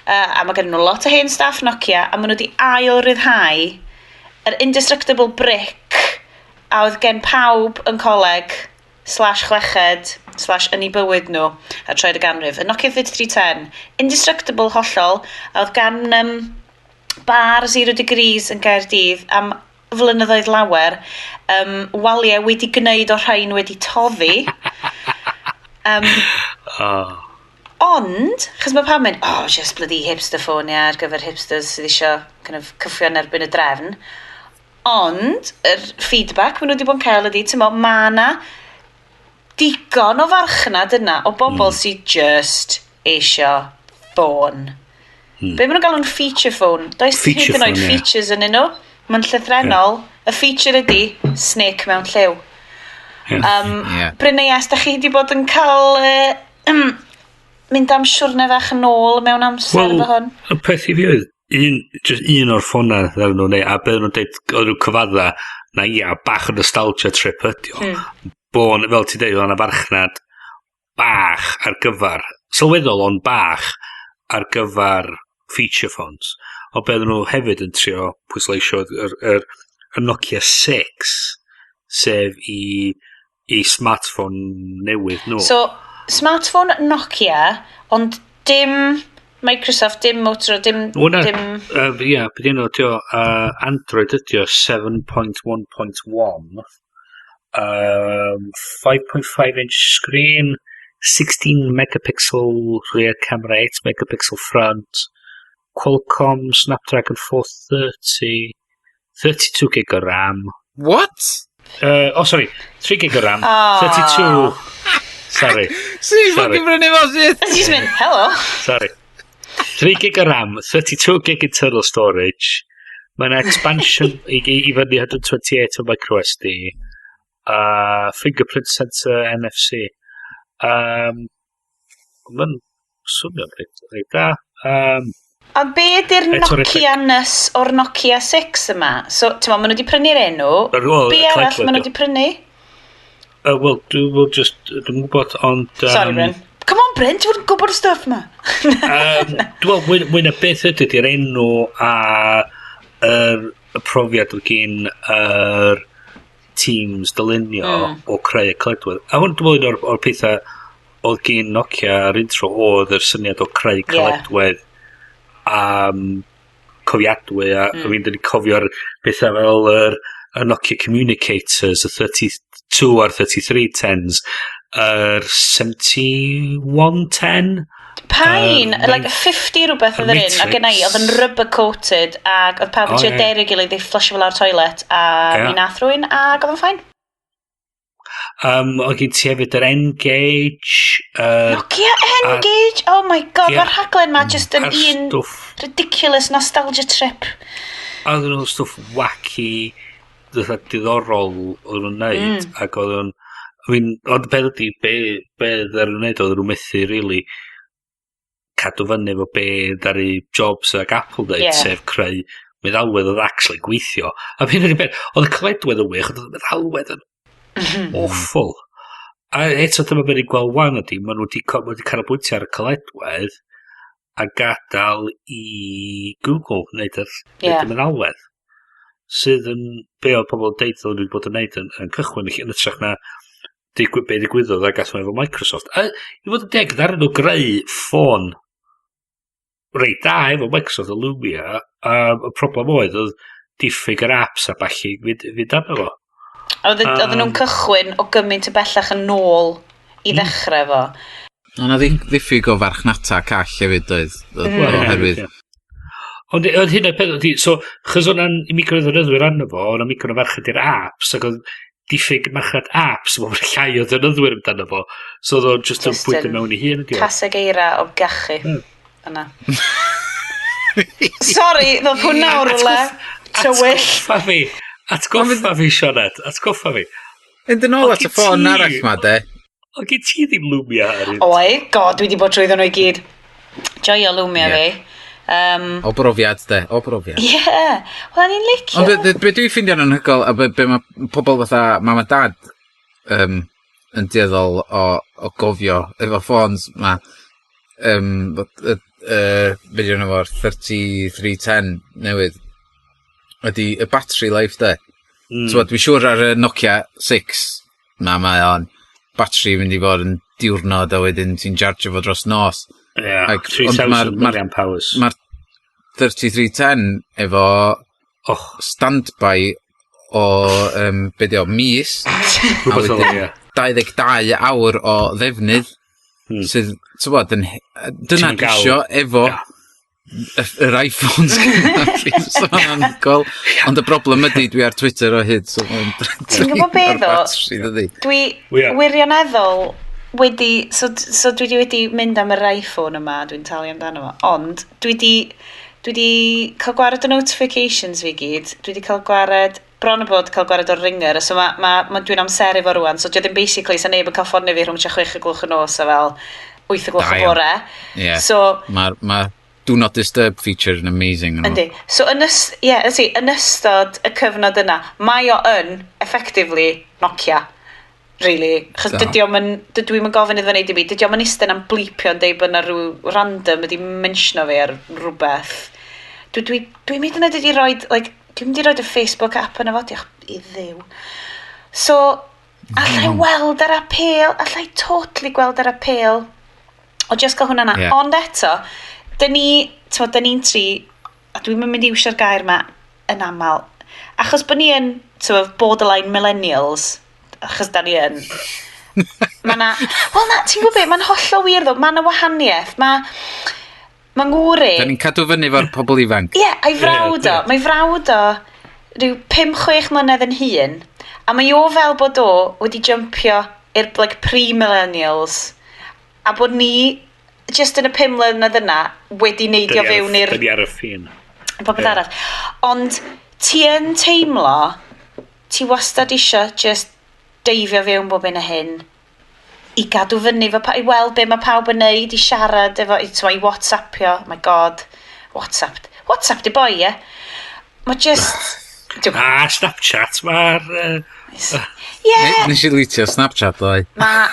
a mae gen nhw lot o hen staff Nokia, a ma nhw wedi ail ryddhau yr indestructible brick a oedd gen pawb yn coleg slash chweched slash yn ei bywyd nhw ar troed y ganrif. Y Nokia 3310, indestructible hollol, a oedd gan bar Zero Degrees yn Gaerdydd am flynyddoedd lawer, waliau wedi gwneud o'r rhain wedi toddi. Oh. Ond, chos mae pawb yn mynd, "Oh, just bloody hipster phone, ia, ar gyfer hipsters sydd eisiau kind of cyffio yn erbyn y drefn." Ond, yr feedback maen nhw wedi bod yn cael ydy, ti'n mo, ma' na digon o farchnad yna o bobl sydd just eisiau ffôn. Be maen nhw'n galw'n feature phone? Does Feature hyd yn oed phone, ie. features yn nhw. Mae'n llythrennol. Y feature ydy snake mewn lliw. Bryn a Iest, da chi wedi bod yn cael mynd am siwrne fach yn ôl mewn amser Wel, efo hwn? y peth i fi oedd, Un, just un o'r ffonau ddaren nhw'n neud, a beth nhw'n deud, oedd nhw'n cyfadda, na ia, bach o nostalgia trip ydi o. Bon, fel ti'n deud, oedd yna farchnad bach ar gyfer, sylweddol ond bach ar gyfer feature phones. Ond beth nhw hefyd yn trio pwysleisio oedd yr Nokia 6, sef i smartphone newydd nhw. So, smartphone Nokia, ond dim Microsoft, dim Motorola, dim Hwna, dim. Ia, beth yno, ydi o, Android ydi o 7.1.1, 5.5 inch screen, 16 megapixel rear camera, 8 megapixel front, Qualcomm Snapdragon 430, 32 gig o RAM. What? Oh, sorry, 3 gig o RAM, Ah. 32. Sorry, Swn i'n Sorry. fucking brynu fo syth? Ti'n mynd, "Hello." Sorry. 3 gig o RAM, 32 gig internal storage. Mae'n expansion i fyny 128 o micro SD. Fingerprint sensor NFC. Mae'n swnio reit da. Ond be ydy'r Eto Nokia ness o'r Nokia 6 yma? So, ti'n ma, maen nhw wedi prynu'r enw. Wel, Be arall Cledwedd maen nhw ydi o. wedi prynu? Wel, dwi'n wel, just, dwi'n gwybod, ond Sorry, Bryn. Come on, Bryn, ti'n gwybod y stuff yma. Dwi'n meddwl, mwy na beth ydy, ydy'r enw a y profiad o gyn yr teams dylunio o creu y caledwedd. A hwn, dwi'n meddwl, un o'r pethau oedd gyn Nokia ar intro oedd yr syniad o creu caledwedd cofiadwy a mm. Fi'n cofio'r pethau fel y Nokia Communicators, y 32 a'r 3310s, yr 7110. Pa un, like 50 rhywbeth oedd yr un, a gen i, oedd yn rubber coated, ac oedd pawb yn trio derio gilydd i flushio fel o'r toilet, a mi nath rhywun, ac oedd yn fine. Oedd gen ti hefyd yr N-Gage. Nokia N-Gage! Oh my God, mae'r rhaglen ma just yn a'r un stwff ridiculous nostalgia trip. A oedden nhw'n stwff wacky, fatha diddorol oedden nhw'n neud, ac oedden nhw'n... I mean, ond beth ydi, be ddaru nhw'n neud, oedden nhw'n methu, really, cadw fyny efo be ddaru Jobs ac Apple dweud, sef creu meddalwedd oedd actually gweithio. A hyn ydy'r beth, oedd y caledwedd yn wych, ond oedd y meddalwedd yn awful. A eto dyma beth ni'n gweld wan ydy, maen nhw wedi ma' canolbwyntio ar y caledwedd a gadael i Google wneud y meddalwedd. Sydd yn be oedd pobl yn deud oedd nhw wedi bod yn neud yn cychwyn yn hytrach na be ddigwyddodd a gath nhw efo Microsoft. A i fod yn deg, ddaru nhw greu ffôn reit da efo Microsoft, y Lumia, a y problem oedd diffyg yr apps a ballu fynd arno fo. Oedden nhw'n cychwyn o gymaint o bellach yn ôl i ddechrau fo. Ond na ddiffyg o farchnata call hefyd oedd oherwydd. Ie. Ond oedd hynna peth, ydi, so, chos o'na'n micro ddefnyddwyr arno fo, o'na micro farchnad i'r apps, ac oedd diffyg marchnad apps, mae'n llai o ddefnyddwyr amdano fo. So oedd o'n just yn Just bwydo yn mewn i hun ydi o. Caseg eira o gachu. Yna. Sorry, ddodd hwnna o rwle tywyll. Atgoffa fi! Atgoffa fi, Sioned. Atgoffa fi. Fynd yn ôl Oedd at y gen ffôn arall ma, de. Oedd gen ti ddim Lumia ar un. Oi, God, dwi wedi bod trwyddo nhw i gyd. Joio Lumia fi. O brofiad, de. O brofiad. Ie, yeah. Wel, ni'n licio. Ond be dwi'n ffeindio'n anhygoel, a be mae pobl fatha mam a dad yn dueddol o gofio efo ffôns ma, be di enw fo'r 3310 newydd, ydy y battery life, de. So, dwi'n siŵr ar y Nokia 6, ma mae o'n battery mynd i fod yn diwrnod a wedyn ti'n charge fo dros nos. Ie, Ond 3000 milliamp hours. Mae'r 3310 efo Och, standby o, be di o, mis, a rhywbeth fel wedyn ie. 22 awr o ddefnydd, sydd, ti'n bod, yn, dyna Ti'm yn dwi isio efo yr iPhones gynna fi, so ma'n anhygoel. Ond y broblem ydy, dwi ar Twitter o hyd, so mae'n Ti'n gwbod be, ar ddo? batri, dydi? Dwi wirioneddol wedi, so dwi wedi mynd am yr iPhone yma, dwi'n talu amdano fo, ond dwi di cael gwared o notifications fi gyd, dwi di cael gwared, bron o bod cael gwared o'r ringer, so ma dwi'n amseru fo rwan, so dwi ddim basically, sa neb yn cael ffonio fi rhwng tua 6 o gloch y nos a fel 8 o gloch Da y iawn. bore. Ie. So, Mae'r ma Do Not Disturb feature yn amazing. Yndi. So, yn, yeah, ysi, yn ystod y cyfnod yna, mae o yn, effectively, Nokia. Really. Chos dydy o'm yn, dydw i'm yn gofyn iddo wneud i mi, dydy o'm yn eistedd am blipio yn deud bod yna rhyw random wedi mentiono fi ar rhywbeth. Dwi'n mynd yn wedi rhoi, like, dwi'n mynd i roed y Facebook app yna fo, diolch i Dduw. So, allai weld yr apêl, allai totally gweld yr apêl o just gael hwnna na. Yeah. Ond eto, dyn ni, t'mod, dyn ni'n tri, a dwi'n mynd i iwsio'r gair yma yn aml, achos bod ni yn, t'mod, borderline millennials, achos da ni yn, mae na, wel na, ti'n gwybod beth, mae'n hollol wir ddo, mae na wahaniaeth, mae, ma ngŵr i... Da ni'n cadw fyny fo'r pobl ifanc. Ie, yeah, a'i frawd o, mae frawd o rhyw 5-6 mlynedd yn hŷn, a mae o fel bod o wedi jumpio i'r like, pre-millennials, a bod ni just yn y 5 mlynedd yna wedi neidio fewn i'r... Da ni ar y ffin. Popeth yeah. arall. Ond ti yn teimlo, ti wastad isio just deifio fewn bob un o hyn i gadw fyny, fo, i weld be mae pawb yn neud, i siarad efo, i, i Whatsappio, oh my God, WhatsApp, WhatsApp di boi, ie? Mae just... A Snapchat, mae'r... Ie! Nes i litio Snapchat, ddoe. Mae...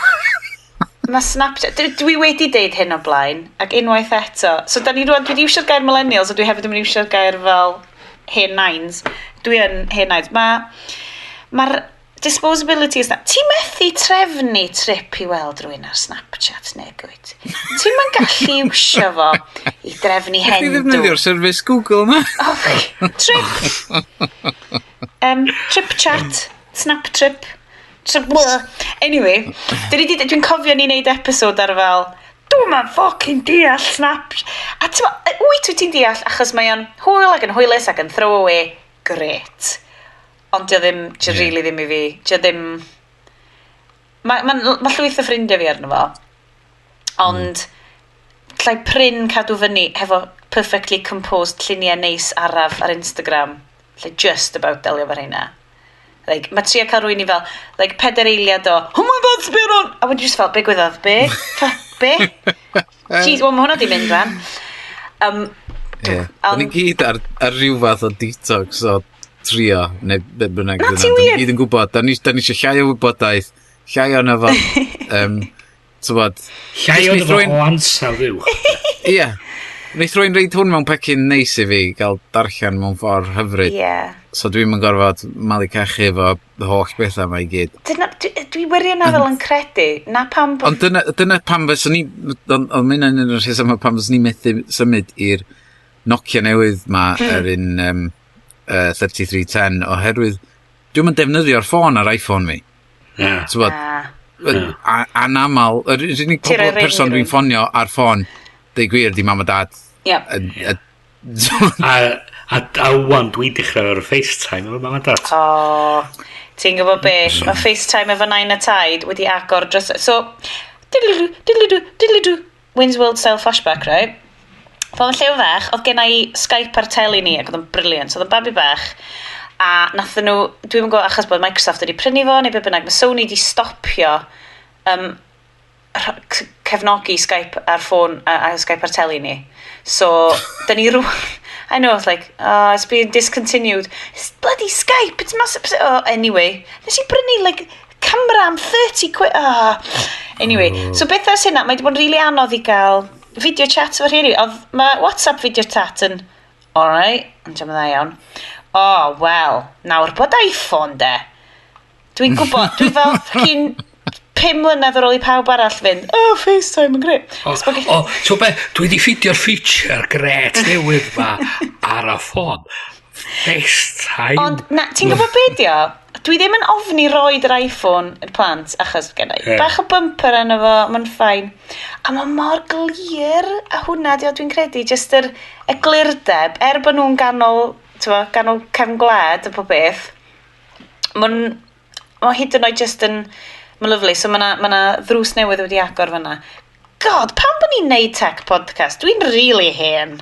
Mae Snapchat... Dwi wedi deud hyn o blaen, ac unwaith eto. So, da ni rwan, dwi wedi iwsio'r gair millennials, a dwi hefyd yn mynd i iwsio'r gair fel hen nines. Dwi yn hen nines. Mae'r disposability is that. Ti'n methu trefnu trip i weld rhywun ar Snapchat, neu gwyt? Ti'n ma'n gallu iwsio fo i drefnu hen dw. Ddefnyddio'r service Google na. Oh, trip. Trip chat. Snap trip. Trip. Anyway, dwi'n cofio ni wneud episode ar fel, dwi'n ma'n fucking deall Snap. A ti'n wyt ti'n deall achos mae o'n hwyl ac yn hwylus ac yn throwaway. Great. Ond dio ddim, dio yeah. really ddim i fi. Dio ddim... Mae ma, ma llwyth o ffrindiau fi arno fo. Ond llai prin cadw fyny hefo perfectly composed lluniau neis araf ar Instagram. Llai just about delio efo rheina. Like, mae trio cael rhywun i fel, like, 4 eiliad o, oh my God, sbio hwn! A wedyn just fel, be gwyddodd, be? Be? Jeez, well, mae hwnna di mynd ran. Yeah. Ond... Ni gyd ar rhyw fath o detox o trio, neu be bynnag. Na, ti wir? Da ni gyd yn gwybod, da ni eisiau llai o wybodaeth, llai o'n efo, tywod... Llai o'n efo o ansawdd uwch. Ie. Wneith rwy'n reid hwn mewn pecyn neis i fi gael darllen mewn ffordd hyfryd. Yeah. So dwi'n mynd gorfod malu cachu efo holl bethau yma i gyd. Dyna, dwi wirioneddol yn credu. Na pam... Ond dyna pam fyswn ni... Ond mynd yn un o'r rhesymau pam fyswn ni methu symud i'r Nokia newydd ma yr un 3310 oherwydd dwi'n mynd defnyddio'r ffôn ar iPhone mi. Yeah. Tywod, anamal, yr unig person dwi'n ffonio ar ffôn, deud gwir, di mam a dad. Yep. A wan, dwi'n dechrau ar FaceTime efo mam a dad. O, ti'n gwybod be? Mae FaceTime efo nain a taid wedi agor dros... So, diddly-doo, diddly-doo, diddly-doo, Wayne's World style flashback, right? Pan oedd Llew fach, oedd gen i Skype ar teli ni, ac oedd o'n brilliant. Oedd o'n babi bach, a nathon nhw, dwi'n gwybod achos bod Microsoft wedi prynu fo, neu be bynnag, mae Sony wedi stopio cefnogi Skype ar ffôn a Skype ar teli ni. So, da ni rŵan... I know, it's like, oh, it's been discontinued. It's bloody Skype, it's massive... Oh, anyway, nes i brynu, like, camera am 30 quid... Oh. Anyway, so beth ers hynna, mae wedi bod yn really anodd i gael video chat efo rhieni. Oedd, mae WhatsApp video chat yn, alright, ond diolch yn dda iawn. Oh, well, nawr bod iPhone de. Dwi'n gwybod, dwi fel fucking 5 mlynedd ar ôl i pawb arall fynd, oh, FaceTime yn grêt. O, ti'n be, dwi wedi ffeindio'r feature gret newydd ma ar y ffôn. FaceTime. Ond, na, ti'n gwybod be di o? Dwi ddim yn ofni roed yr iPhone i'r plant, achos gen i bach o bumper arno fo, mae'n fine. A mae mor glir, a hwnna di o dwi'n credu, just yr eglurdeb, er bod nhw'n ganol, t'mo, ganol cefn gwlad a pob beth, mae'n ma hyd yn oed just yn, mae'n lyfli, so mae 'na ddrws newydd wedi agor fyna. God, pam bod ni'n neud tech podcast? Dwi'n really hen.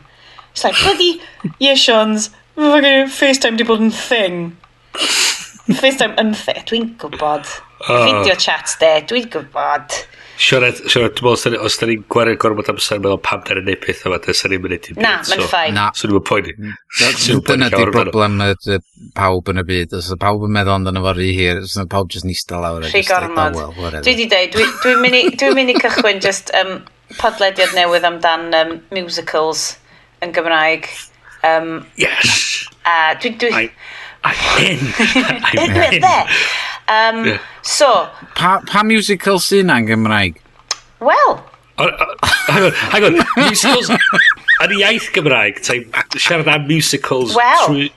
It's like, bloody, yeah, Sean's, fucking FaceTime di bod yn thing. FaceTime yn thing. Dwi'n gwybod. Video chat de, dwi'n gwybod. Siarad, siarad, dwi'n meddwl, os da ni'n gwario gormod amser yn meddwl pam da ni'n neud pethau yma, da ni'n mynd i byd. Na, mae'n fine. Na. So ni'n poeni. Dyna di'r broblem y pawb yn y byd. Os y pawb yn meddwl amdano fo rhy hir, os yna pawb jyst yn eistedd lawr. Rhy gormod. Oh, well, dwi di deud, dwi'n mynd i cychwyn just podlediad newydd amdan musicals yn Gymraeg. Yes! Dwi... I'm in! I'm in! Yeah. So... Pa musical sy'n na'n Gymraeg? Wel... Hang on, hang on. Musicals... Yn iaith Gymraeg, ti'n siarad am musicals well, trwy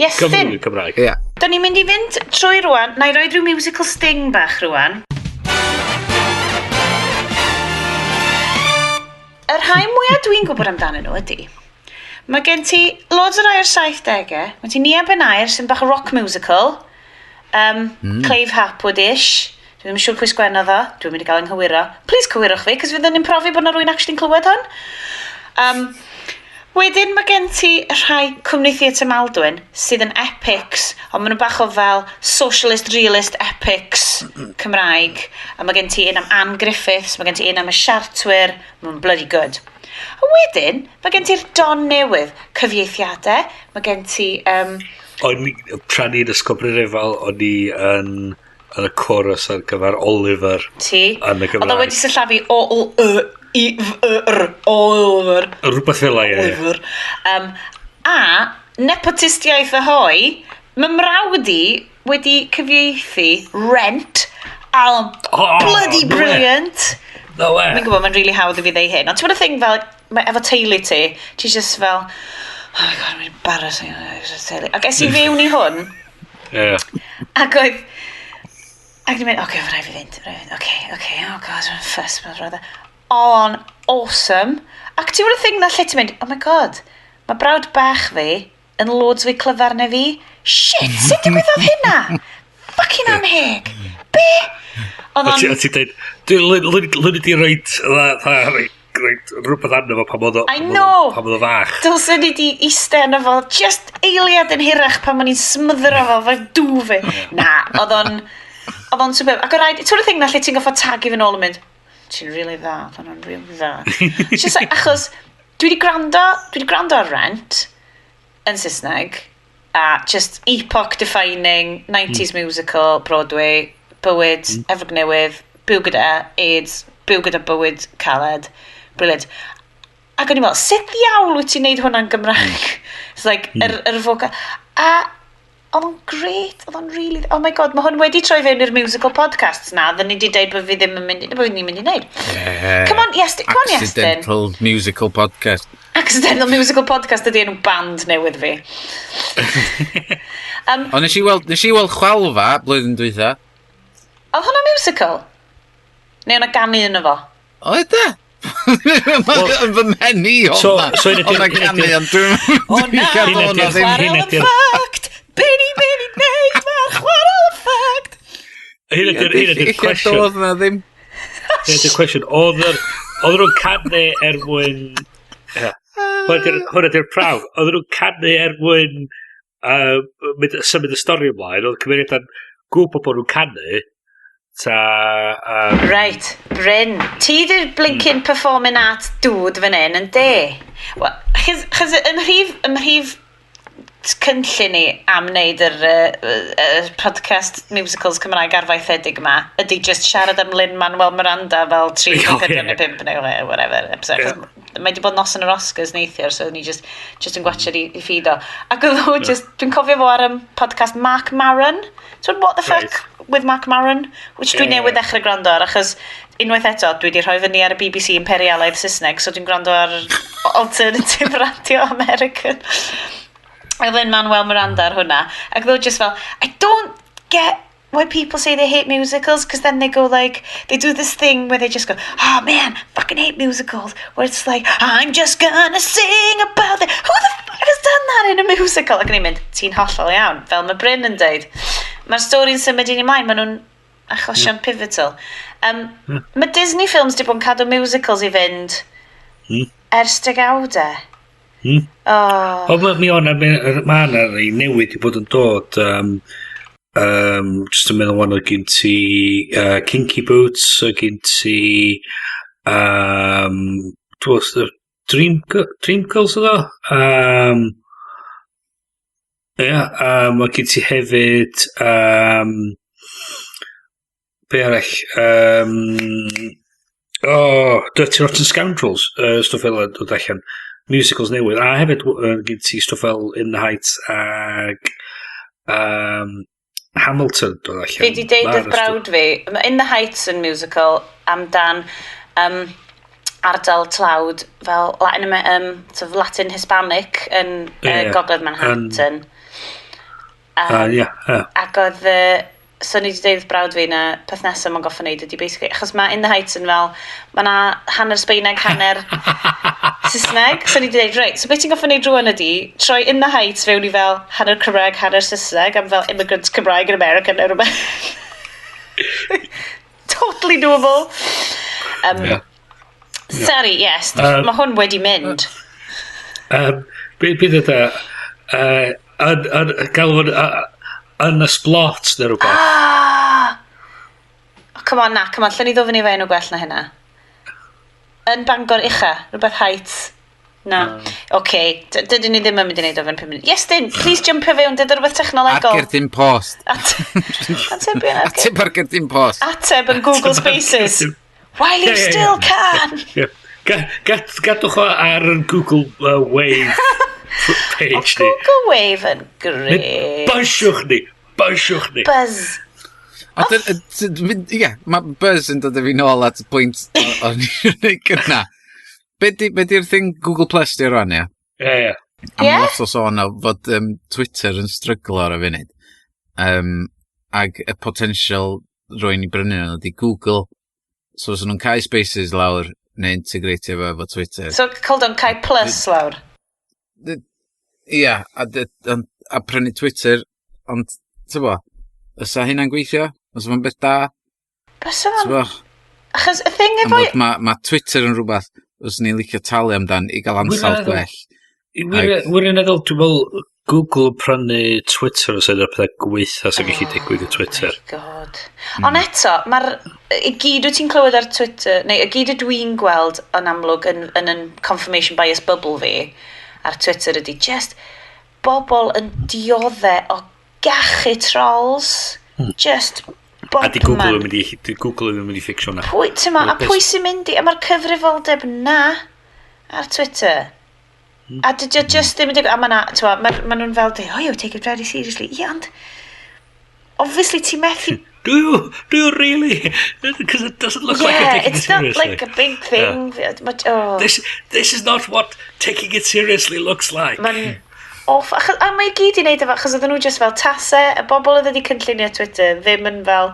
Iestyn, Gymraeg. Yeah. Da ni'n mynd i fynd trwy rwan, na i roi rhyw musical sting bach rwan. Y rhai mwyaf dwi'n gwybod amdanyn nhw ydy, mae gen ti loads o rai o'r 70au, mae ti Nia Ben Aur sy'n bach o rock musical, Clive Hapwood-ish, dwi ddim yn siŵr pwy sgwennodd o, dwi'n mynd i gael ynghywiro. Please cywirwch fi, cos fyddwn ni'n profi bod na rwy'n actually'n clywed hwn. Wedyn mae gen ti rhai Cwmni Theatr Maldwyn sydd yn epics, ond maen nhw bach o fel socialist, realist epics Cymraeg. A mae gen ti un am Anne Griffiths, mae gen ti un am y Siartwyr, maen nhw'n bloody good. A wedyn, mae gen ti'r don newydd, cyfieithiadau, mae gen ti... O'n i, tra ni'n Ysgol Bryn Refal, o'n i yn y chorus ar gyfer Oliver. Ti? Yn y Gymraeg. Oedd o wedi sillafu O-L-Y-I-V-E-R, Oliver. Rhywbeth fel 'na, ie. Oliver. A nepotistiaeth ahoy, mae mrawd i wedi cyfieithu Rent. A bloody brilliant. No way. Mi'n gwybod, mae'n really hawdd i fi ddeud hyn. Ond ti'n bod y thing fel, mae efo teulu ti, ti just fel, oh my god, mae'n embarrassing. Teulu. Ac es i fewn i hwn. Yeah. Ac oedd, ac ni'n mynd, oce, rhaid fi fynd, oce, oh god, mae'n fuss, mae'n rhaid. On awesome. Ac ti'n bod y thing na lle ti'n mynd, oh my god, mae brawd bach fi yn loads fwy clyfar na fi. Shit, sut digwyddodd hynna? Fucking anheg. Be? Oedd o'n... A ti'n dweud, dwi'n di roed rhywbeth arno fo pan oedd I know. Pan oedd o fach. Dylswn i di eistedd arno fo just eiliad yn hirach pan o'n i'n smyddro fo, fe dŵ fi. Na, oedd o'n superb. Ac o rhaid, ti'n y thing na lle ti'n goffo tagu fy nôl yn mynd, ti'n really dda, oedd o'n really dda. Just like, achos, dwi wedi gwrando ar Rent yn Saesneg, a just epoch-defining 90s musical, Broadway, bywyd, Efrog Newydd, byw gyda AIDS, byw gyda bywyd caled, brilliant. Ac o'n i'n meddwl, sut ddiawl wyt ti'n neud hwnna'n Gymraeg? It's like, yr vocal. A oedd o'n great, oedd o'n really... Oh my god, mae hwn wedi troi fewn i'r musical podcasts na, dyn ni wedi dweud bod fi ddim yn mynd, bod ni'n mynd i wneud. Yeah. Come on, Iestyn, come on, Iestyn. Accidental musical podcast. Accidental musical podcast ydy enw band newydd fi. Ond nes i weld Chwalfa blwyddyn dwytha. Oedd hwnna musical? Neu o'na ganu yno fo? Oedd e? Yn fy mhen i o'na. O'na ganu, ond dwi'n... O na, chwarel y ffact! Benny, Benny, neud mae'r chwarel y ffact! Hyn ydy'r cwestiwn. Oedd na ddim. Hyn ydy'r cwestiwn. Oedd nhw'n canu er mwyn... Hwn ydy'r prawf. Oedd nhw'n canu er mwyn symud y stori ymlaen. Oedd cymeriadau'n gwybod bod nhw'n canu. Ta, Right, Bryn, ti di'r blinking performing art dude fan hyn, yn de? Well, chos ym mhrif cynllun ni am wneud yr podcast musicals Cymraeg arfaethedig yma ydy just siarad am Lin-Manuel Miranda fel 3, 4, 5 neu whatever episode. Yeah. Mae wedi bod nos yn yr Oscars neithiwr, so ni just yn gwachod i feed o. Ac oedd o just, dwi'n cofio fo ar podcast Mark Maron. So what the fuck with Mark Maron? Which dwi newydd ddechrau gwrando ar, achos unwaith eto, dwi wedi rhoi fyny ar y BBC Imperialaidd Saesneg, so dwi'n gwrando ar Alternative Radio American. Oedd Lin-Manuel Miranda ar hwnna. Ac oedd just fel, I don't get why people say they hate musicals, because then they go like, they do this thing where they just go, oh man, fucking hate musicals, where it's like, I'm just gonna sing about it. Who the fuck has done that in a musical? Ac o'n i'n mynd, ti'n hollol iawn, fel mae Bryn yn deud. Mae'r stori'n symud i ni mlaen, maen nhw'n achosion pivotal. Mae Disney films di bod yn cadw musicals i fynd ers degawdau. Oh. O, mi o'na, mae yna rei newid i bod yn dod. Just yn meddwl wan, oedd gen ti Kinky Boots, oedd gen ti dwi'n Dream Girls oedd o? Ie, yeah, mae gen ti hefyd be arall? Oh, Dirty Rotten Scoundrels, stwff fel yna dod allan. Musicals newydd. A hefyd gen ti stwff fel In the Heights ag Hamilton dod allan. Fi di deud wrth brawd fi, mae In the Heights yn musical amdan ardal tlawd fel Latin, sort of Latin Hispanic yn Gogledd Manhattan. Ac oedd, so ni wedi deud wrth brawd fi na peth nesaf mae'n goffa wneud ydy basically, achos mae In the Heights yn fel, mae na hanner Sbeineg, hanner Saesneg. So ni wedi deud, reit, so beth ti'n goffa wneud rwan ydy, troi In the Heights fewn i fel hanner Cymraeg, hanner Saesneg, am fel immigrants Cymraeg yn America neu rhywbeth. Totally doable. Yeah. Sorry, yes, mae hwn wedi mynd. Be ydy, gael fod yn y splot neu rhywbeth. Ah! Oh, come on, na, come on, lle ni ddod fyny fe enw gwell na hynna. Yn Bangor Ucha, rhywbeth Heights. Na. Oce, dydyn ni ddim yn mynd i wneud o fewn 5 munud. Yes, dyn, please jumpio fewn, dyd rhywbeth technolegol. Ar gerdyn post. Ateb yn Ateb ar gerdyn post. Ateb yn Google Spaces. While you still can. Yeah. Gadwch o ar Google Wave page ni. Google Wave yn great. Bysiwch ni. Bysiwch ni. Buzz. Ie, mae Buzz yn dod â fi nôl at y pwynt o'n i'n gwneud gynna. Be di'r thing Google Plus di rwan, ia? Ie. A mae lot o sôn o fod Twitter yn stryglo ar y funud. Ag y potential rwy'n i brynu nhw ydi Google. So os nhw'n cael Spaces lawr neu integratio fo efo Twitter. So, hold on, cael Plus lawr? Ia, a prynu Twitter, ond, ti'n bo, ysa hynna'n gweithio? Os fo'n beth da? Bysa fo'n... Achos y thing efo... Mae Twitter yn rhywbeth os ni'n licio talu amdan i gael ansawdd gwell. Wirioneddol, dwi'n meddwl Google prynu Twitter os ydy'r pethau gweitha sy'n gallu digwydd i Twitter. Oh my God. Ond eto, mae'r i gyd wyt ti'n clywed ar Twitter, neu y gyd ydw i'n gweld yn amlwg yn confirmation bias bubble fi ar Twitter ydy just bobl yn diodde o gachu trolls. Just bob A di Google yn mynd i, di Google yn mynd i fixio hwnna. Pwy, ti'n ma, a pwy sy'n mynd i, a mae'r cyfrifoldeb na ar Twitter. A dydy o just ddim yn digwydd, a ma' na, ti'n ma, ma nhw'n fel, oh, you take it very seriously. Ie, ond, obviously ti'n methu... Do you really? Because it doesn't look like you're taking it it's not seriously. like a big thing. Yeah. Oh. This is not what taking it seriously looks like. Mae'n off. Achos, a mae i gyd i wneud efo, achos oedden nhw just fel tasau, y bobl oedd wedi cynllunio Twitter ddim yn fel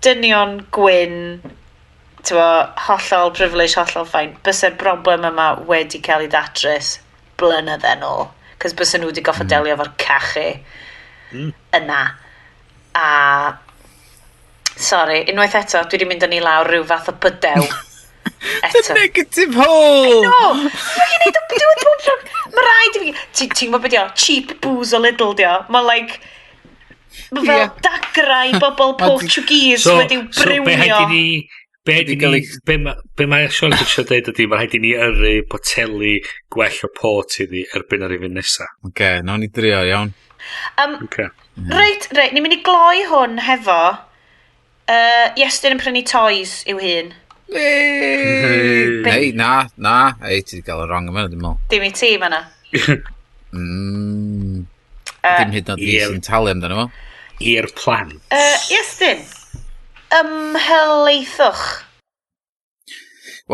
dynion gwyn, ti'n bo, hollol privilege, hollol fine. Bysa'r broblem yma wedi cael ei datrys blynydde nôl. Cos bysa nhw wedi goffa delio efo'r cachu yna. A, sorry, unwaith eto, dwi wedi mynd â ni lawr rhyw fath o bydew. The Eto. negative hole! No! Mae'n gwneud o diwedd bob tro. Mae rhaid i fi... Ti'n gwybod beth di o? Cheap booze o Lidl di o. Mae like... Mae fel dagrau bobl Portuguese So, wedi'w so be briwio. rhaid i ni... Be Wedi rhaid i cael ni... Be mae Sean yn trio deud ydy, mae rhaid i ni yrru poteli gwell o port iddi erbyn yr un nesa. Oce, nawn ni drio, iawn. Okay. Reit, ni'n mynd i gloi hwn hefo Iestyn yn prynu toys i'w hun. Ei, na. Ei, ti wedi cael y wrong yma, dwi'n meddwl. Dim i ti, mana. Dim hyd yn oed fi sy'n talu amdano fo. I'r plant. Iestyn, ymhelaethwch.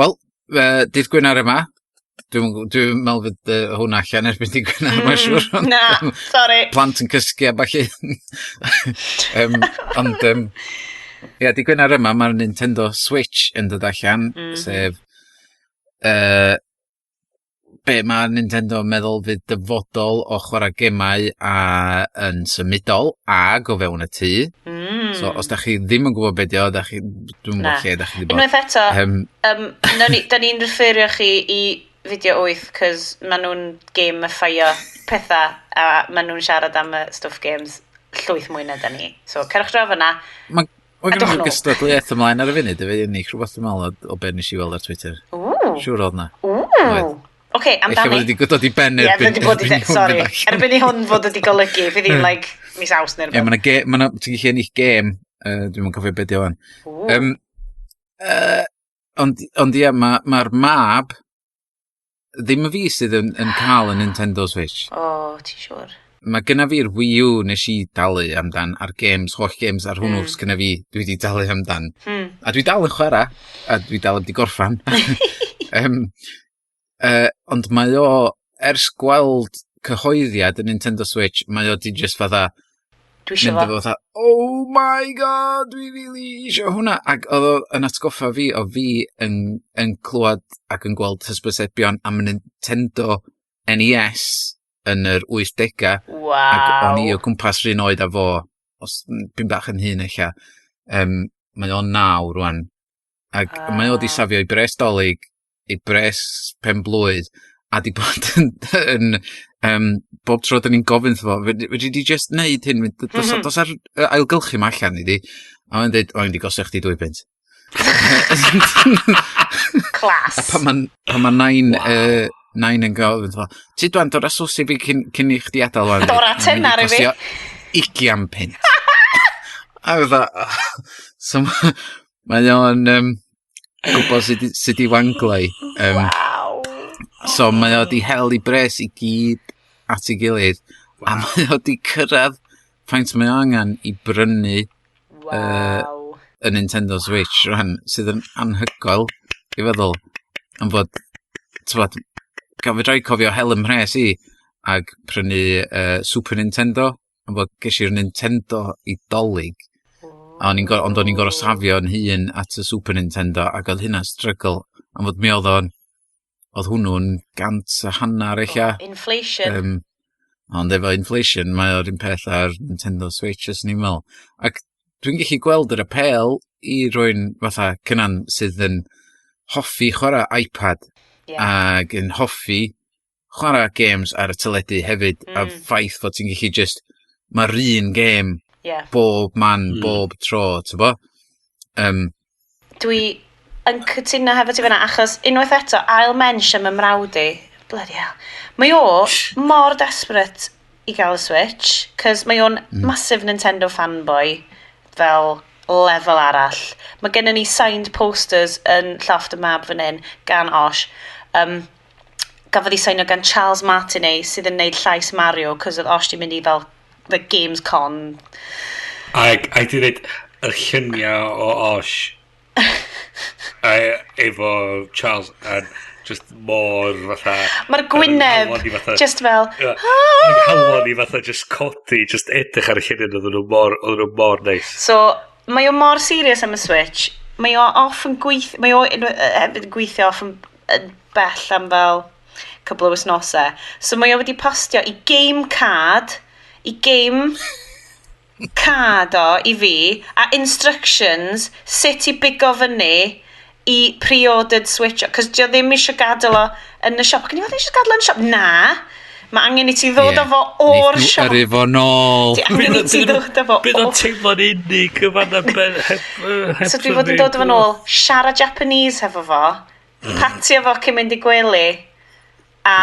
Wel, dydd Gwener yma, dwi'n dwi meddwl fydd hwnna allan erbyn dydd Gwener, mae'n siŵr. Ond, Na, sorry. Plant yn cysgu a ballu. Ond, ia, dydd Gwener yma, mae'r Nintendo Switch yn dod allan, sef be mae Nintendo yn meddwl fydd dyfodol o chwarae gemau a yn symudol ag o fewn y tŷ. So, os da chi ddim yn gwybod beth di o, da chi, dwi'n Na. gwybod lle da chi wedi bod. Unwaith eto, da ni'n referio chi i fideo 8, cos maen nhw'n gamifio pethau, a maen nhw'n siarad am y stwff games llwyth mwy na da ni. So, cerwch draw fyna. Mae ma gen i gystadleuaeth ymlaen ar y funud, efo ennill rhywbeth yn meddwl o be nes i weld ar Twitter. Ww. Siŵr oedd na. Ww. Oce, amdani. Ella fod wedi dod i ben erbyn... Ie, wedi bod i... Sorry. Erbyn i hwn fod wedi golygu, fydd hi'n like, mis Awst neu rhywbeth. Ie, mae 'na, ti'n gallu ennill gêm, dwi'n yn cofio beth di o'n. Ond ie, mae'r ma mab, ddim y fi sydd yn cael y Nintendo Switch. O, oh, ti'n siŵr? Mae gynna fi'r Wii U nes i dalu amdan, a'r games, holl games ar hwnnw sgynna fi, dwi wedi dalu amdan. A dwi dal yn chwarae, a dwi dal wedi gorffan. Ond mae o, ers gweld cyhoeddiad y Nintendo Switch, mae o di just fatha, Dwi eisiau fo. Fatha, "Oh my God, dwi really eisiau hwnna." Ac oedd o yn atgoffa fi o fi yn clywed ac yn gweld hysbysebion am y Nintendo NES yn yr 80au. Ac o'n i o gwmpas rhan oed a fo, os dwi'n bach yn hŷn eich. Mae o'n 9 rwan. Ac mae o di safio i bres Dolig, i bres pen blwydd, a di bod yn bob tro dyn ni'n gofyn wrtho fo, "Fedri di just neud hyn, dos, dos ar ailgylchu ma allan i di." A mae'n dweud, "O, di gostio chdi 2 bunt." Class. A pan ma nain, wow. Nain yn gofyn wrtho fo, "Ti dwan, dod â sws i fi cyn i chdi adael wan." Dora tennar i fi. 20 punt. A fatha, so mae o'n gwybod sut i wanglau. So mae o di hel i bres i gyd at ei gilydd. A mae o di cyrraedd faint mae o angen i brynu y Nintendo Switch rhan, sydd yn anhygoel i feddwl. Am fod, t'bod, fedra i cofio hel ym mhres i ag prynu Super Nintendo, am fod ges i'r Nintendo i Dolig. A o'n i'n ond o'n i'n gorfod safio yn hun at y Super Nintendo, ac oedd hynna'n struggle. Am fod mi oedd o'n, oedd hwnnw'n 150 eich. Oh, inflation. Ond efo inflation, mae o'r un peth ar Nintendo Switch, os ni'n meddwl. Ac dwi'n gallu gweld yr apêl i rywun fatha Cynan sydd yn hoffi chwarae iPad ac yn hoffi chwarae games ar y teledu hefyd, a ffaith fod ti'n gallu just, mae'r un game bob man, bob tro, ti'n bo? Dwi yn cytuno hefo ti fyna, achos unwaith eto, ail mensh am y mrawd i. Bloody hell. Mae o mor desperate i gael y Switch, cos mae o'n massive Nintendo fanboy, fel lefel arall. Mae gennym ni signed posters yn llofft y mab fan hyn, gan Osh. Gafodd ei signio gan Charles Martinet, sydd yn neud llais Mario, cos oedd Osh di mynd i fel the Games Con. A di dweud yr lluniau o Osh a, efo Charles yn just mor fatha. Mae'r gwyneb, Yn nghalon i fatha- just fel, Ie. Yn nghalon i fatha just codi, just edrych ar y lluniau, oedden nhw mor neis. So, mae o mor serious am y Switch. Mae o off yn gweithio, mae o hefyd yn gweithio off yn bell am fel cwbl o wythnosau. So mae o wedi postio i game card, i game card o i fi, a instructions sut i bigo fyny i pre-ordered Switch. Cos dio ddim eisiau gadael o yn y siop. Ac o'n i fel, "Eisiau gadael o yn y siop?" Na! Mae angen i ti ddod â fo o'r Neith nhw siop. yrru fo nôl. Ti angen i ti ddod â fo Bydd o'n o'r teimlo'n unig y fanna ben, heb So dwi fod yn dod efo nôl, siarad Japanese hefo fo, patio fo cyn mynd i gwely, a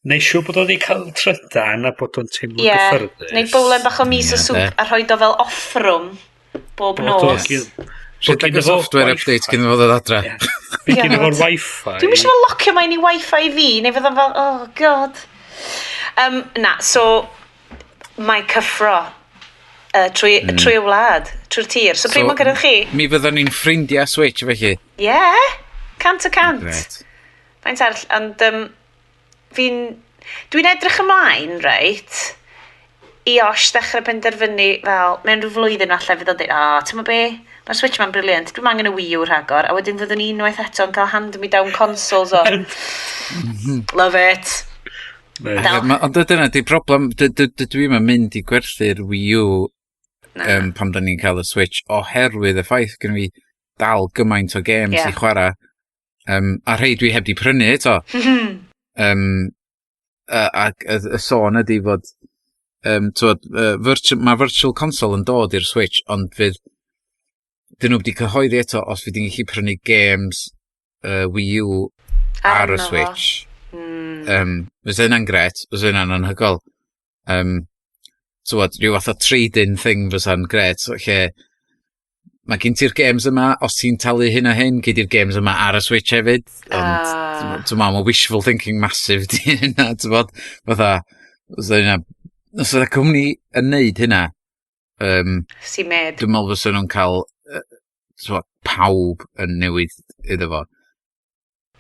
Neu siŵr bod o'n cael trydan a bod o'n teimlo'n ie, gyffyrddus. neu bowlen bach o miso Ie, soup de. a rhoi o fel offrwm bob nos. Rhedeg y software update cyn iddo fo ddod adra. Bydd gen i fo'r wifi. Dwi'n eisiau fo locio mewn i wifi fi, neu fydd o fel, "Oh God." Na, so, mae cyffro trwy y wlad, trwy'r tir. So, pryd mae'n gyrraedd chi? Mi fyddwn ni'n ffrindiau Switch, felly. Ie, yeah, 100%. Gret. Faint arall, ond dwi'n edrych ymlaen, reit, i Osh ddechrau penderfynu fel, mewn rhyw flwyddyn falle fydd o'n dweud, "O, oh, ti'n be, mae'r Switch ma'n brilliant, dwi'n angen y Wii U rhagor," a wedyn fyddwn ni unwaith eto yn cael hand-me-down consoles o. Love it. Nice. Dal. Ond dyna di problem, dwi'n mynd i gwerthu'r Wii U pam da ni'n cael y Switch, oherwydd y ffaith gen fi dal gymaint o games i chwarae. A rhai dwi heb di prynu eto. Ac y sôn ydy fod Twod, mae Virtual Console yn dod i'r Switch, ond fydd dyn nhw wedi cyhoeddi eto os fydd i'n gallu prynu games Wii U ar y Switch. Fysa hynna'n gret, fysa hynna'n anhygoel. Twod, rhyw fath o trade-in thing fysa'n gret, lle mae gen ti'r games yma, os ti'n talu hyn a hyn, gei di'r games yma ar y Switch hefyd. Ond, ti'n meddwl, mae wishful thinking massive di hynna, ti'n bod, fatha, os yna, os yna cwmni yn neud hynna, Sy'n made. Dwi'n meddwl fysa nhw'n cael t'mod, pawb yn newid iddo fo.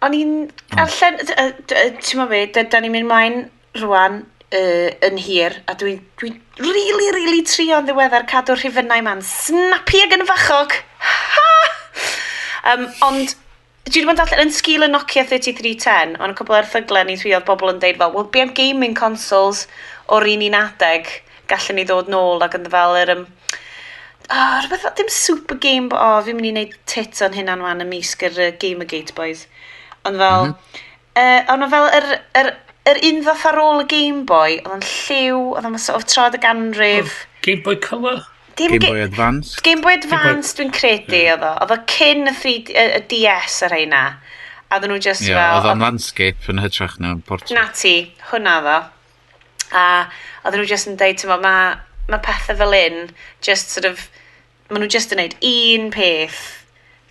O'n i'n darllen, ti'n meddwl be, da ni'n mynd mlaen rwan yn hir, a dwi'n dwi really, really trio yn ddiweddar cadw'r rhifynnau ma'n snappy ag yn fachog. Ha! Ond dwi wedi bod yn darllen yn sgil y Nokia 3310, ond y cwbl o erthyglau ni trio oedd bobl yn deud fel, "Well, be am gaming consoles o'r un un adeg, gallen ni ddod nôl," ac yn fel yr, oh, rhywbeth fel, dim Super Game, oh, fi'n mynd i wneud tit o'n hynna'n wan ymysg yr Gamergate boys. Ond fel, ond o fel yr un ddoth ar ôl y Game Boy, oedd o'n lliw, oedd o'n sort of troad y ganrif. Game Boy Color? Dim Game Boy Advance. Game Boy Advance dwi'n credu oedd o. Oedd o cyn y 3D, y DS a rheina. A oedden nhw just Ie, fel oedd o'n landscape yn hytrach na portrait. Na ti, hwnna ddo. A oedden nhw just yn deud, ti'n mae ma pethau fel un, just sort of, maen nhw just yn neud un peth,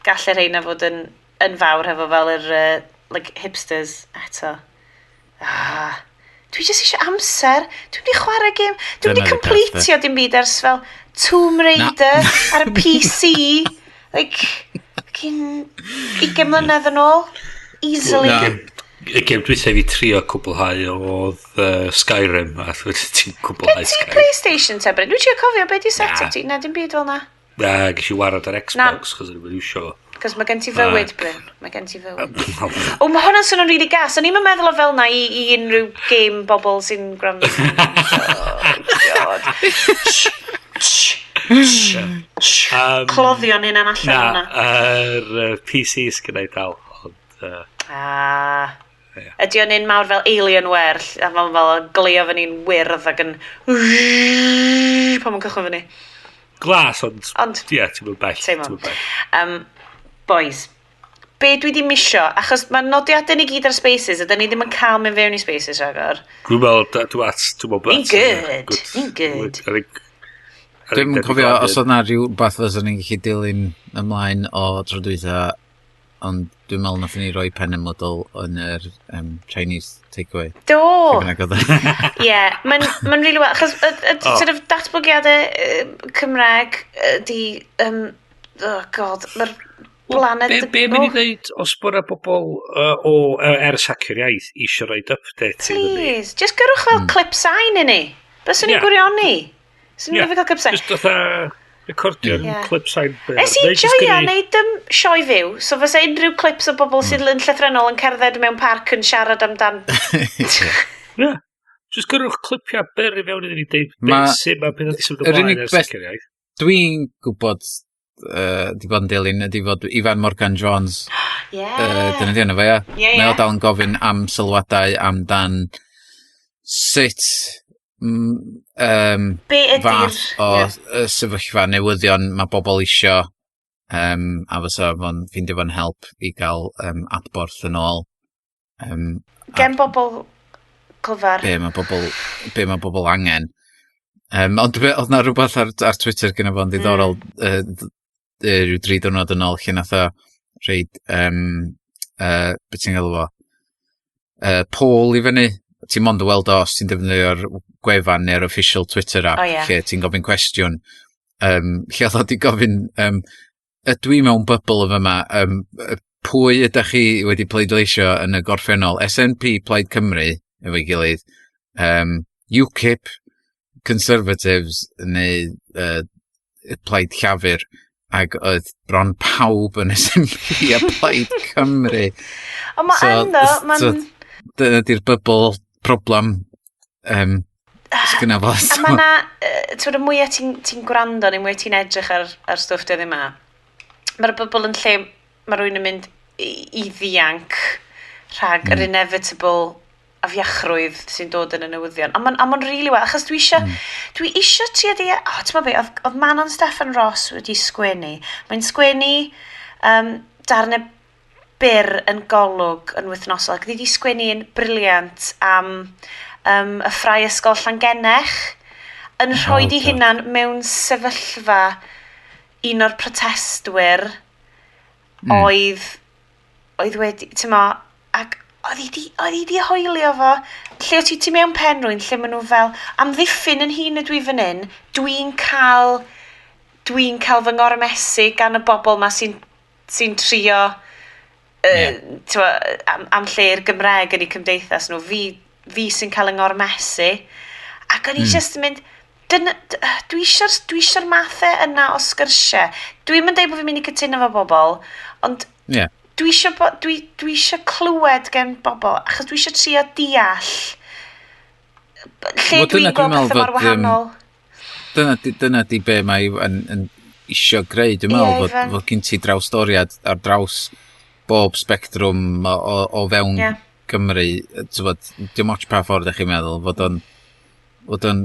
gallai rheina fod yn fawr hefo fel yr, like, hipsters eto. Ah, dwi just eisiau amser. Dwi'n mynd i chwarae game. Dwi'n mynd i Dyna 'di peth, completio dim byd ers fel Tomb Raider ar y PC. Like, cyn 20 mlynedd yn ôl. Easily. Na. Y gêm dwytha i fi trio cwblhau oedd Skyrim, a ti'n cwblhau Gen ti Skyrim. PlayStation te, Bryn? Dwi'n trio cofio beth di set-up Na. ti. Na, dim byd fel na. Na, ges i warad ar Na. Xbox, chos o'n i'n iwsio fo. Cos mae gen ti fywyd, Bryn. Mae gen ti fywyd. O, mae hwnna'n swnio'n really gas. O'n i'n meddwl o fel na i unrhyw game bobl sy'n gwrando. Oh, God. Cloddio'n hynna'n allan Na, hwnna. yr PC sgynna i dal, ond Ah. Ie. Ydy o'n un mawr fel Alienware, a mae'n fel yn glio fyny'n wyrdd ac yn pan mae'n cychwyn fyny. Glas, ond Ond ie, ti'n mynd bell. Teimlo. Ti'n mynd bell. Boys, be dwi di misio, achos mae nodiadau ni gyd ar Spaces, a dyn ni ddim yn cael mynd fewn i Spaces rhagor. Dwi'n meddwl, dwi'n at, dwi'n meddwl Ni'n good, ni'n good. Dwi'n yn cofio os oedd na rhyw beth fysa ni'n gallu dilyn ymlaen o tro dwytha, ond dwi'n meddwl nathon ni roi pen ymwydol yn yr Chinese takeaway. Do! Lle bynnag oedd e. Ie, mae'n ma really well, achos y Oh. sort of datblygiadau Cymraeg di, oh God, mae'r blaned Be mynd i ddeud os bod yna bobl o ers Hacio'r Iaith eisiau rhoi update iddyn ni? Please, just gyrwch fel clip sain i ni. Byswn ni'n gwirioni. Swn ni'n lyfio cael clip sain. Just fatha recordio'r clip sain. Nes i joio neud sioe fyw, so fysa unrhyw clips o bobl sydd yn llythrenol yn cerdded mewn parc yn siarad amdan. Ie. Just gyrwch clipiau byr i fewn iddyn ni deud beth sy'n ma beth ydy symud Yr ymlaen unig ers beth Hacio'r Iaith. Dwi'n gwybod di bod yn dilyn ydy fod Ifan Morgan Jones, dyna di enw fo, ia? Ie, ie. Mae o dal yn gofyn am sylwadau amdan sut Be ydi'r fath o sefyllfa newyddion mae bobl isio a fysa fo'n ffeindio fo'n help i gael adborth yn ôl. Gen bobl clyfar. Be mae bobl angen. Ond oedd na rhywbeth ar Twitter gyda fo'n ddiddorol rhyw 3 diwrnod yn ôl lle nath o reid, beth ti'n galw fo, poll i fyny. Ti'n mond yn weld o os ti'n defnyddio'r gwefan neu'r official Twitter app O, ie. lle ti'n gofyn cwestiwn. Lle oedd o di gofyn, "Ydw i mewn bubble yn fyma, pwy ydych chi wedi pleidleisio yn y gorffennol? SNP, Plaid Cymru, efo'i gilydd, UKIP, Conservatives, neu Plaid Llafur," ac oedd bron pawb yn SNP a Plaid Cymru. Ond mae So, yn ddo, mae'n so, dyna di'r bubble problem sgynna fo. A mae na, ti'n y mwyaf ti'n ti gwrando neu mwyaf ti'n edrych ar stwff dyddi yma, mae'r bobl yn lle mae rhywun yn mynd i ddianc rhag yr inevitable afiachrwydd sy'n dod yn y newyddion. A mae'n ma really well, achos dwi eisiau, dwi eisiau trio di... O, ti'n meddwl be, oedd Manon Steffan Ross wedi sgwennu. Mae'n sgwennu darnau byr yn Golwg yn wythnosol, ac wedi sgwennu yn brilliant am y ffrai ysgol Llangennech, yn rhoi di hunan mewn sefyllfa un o'r protestwyr oedd wedi, ti'n mo, ac oedd hi di hoelio fo, lle o ti mewn pen rwy'n, lle maen nhw fel, amddiffyn yn hun ydw i fan hyn, dwi'n cael fy ngormesu gan y bobl ma sy'n trio t'mo, am lle'r Gymraeg yn eu cymdeithas nhw, fi sy'n cael yng ngormesu. Ac o'n i just yn mynd, dwi eisiau'r mathau yna o sgyrsiau. Dwi'n mynd dweud bod fi'n mynd i cytuno efo bobl, ond dwi eisiau clywed gen bobl, achos dwi eisiau trio deall lle dwi'n gweld pethau mor wahanol. Dyna di be mae yn isio greu, dwi'n meddwl, fod gen ti drawstoriad ar draws bob spectrwm o fewn Cymru, t'wod, dim ots pa ffordd ydych chi'n meddwl, fod o'n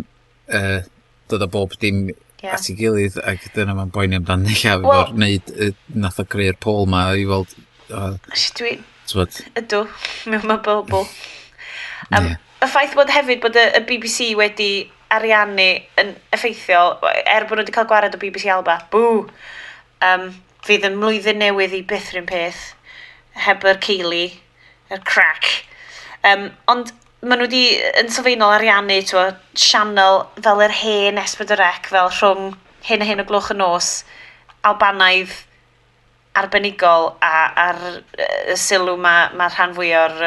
dod â bob dim at ei gilydd, ac dyna mae'n boeni amdano ella, efo'r wneud, nath o greu'r poll ma i weld... Dwi... Ydw, mewn mae bobl. Y ffaith bod hefyd bod y BBC wedi ariannu yn effeithiol, er bod nhw wedi cael gwared o BBC Alba, bw! Fydd yn mlwyddyn newydd i byth rhywun peth, heb yr ceili, yr crack. Ond maen nhw wedi yn sylfaenol ariannu sianel fel yr hen S4C, fel rhwng hyn a hyn o gloch y nos, Albanaidd arbenigol a ar y sylw mae rhan fwy o'r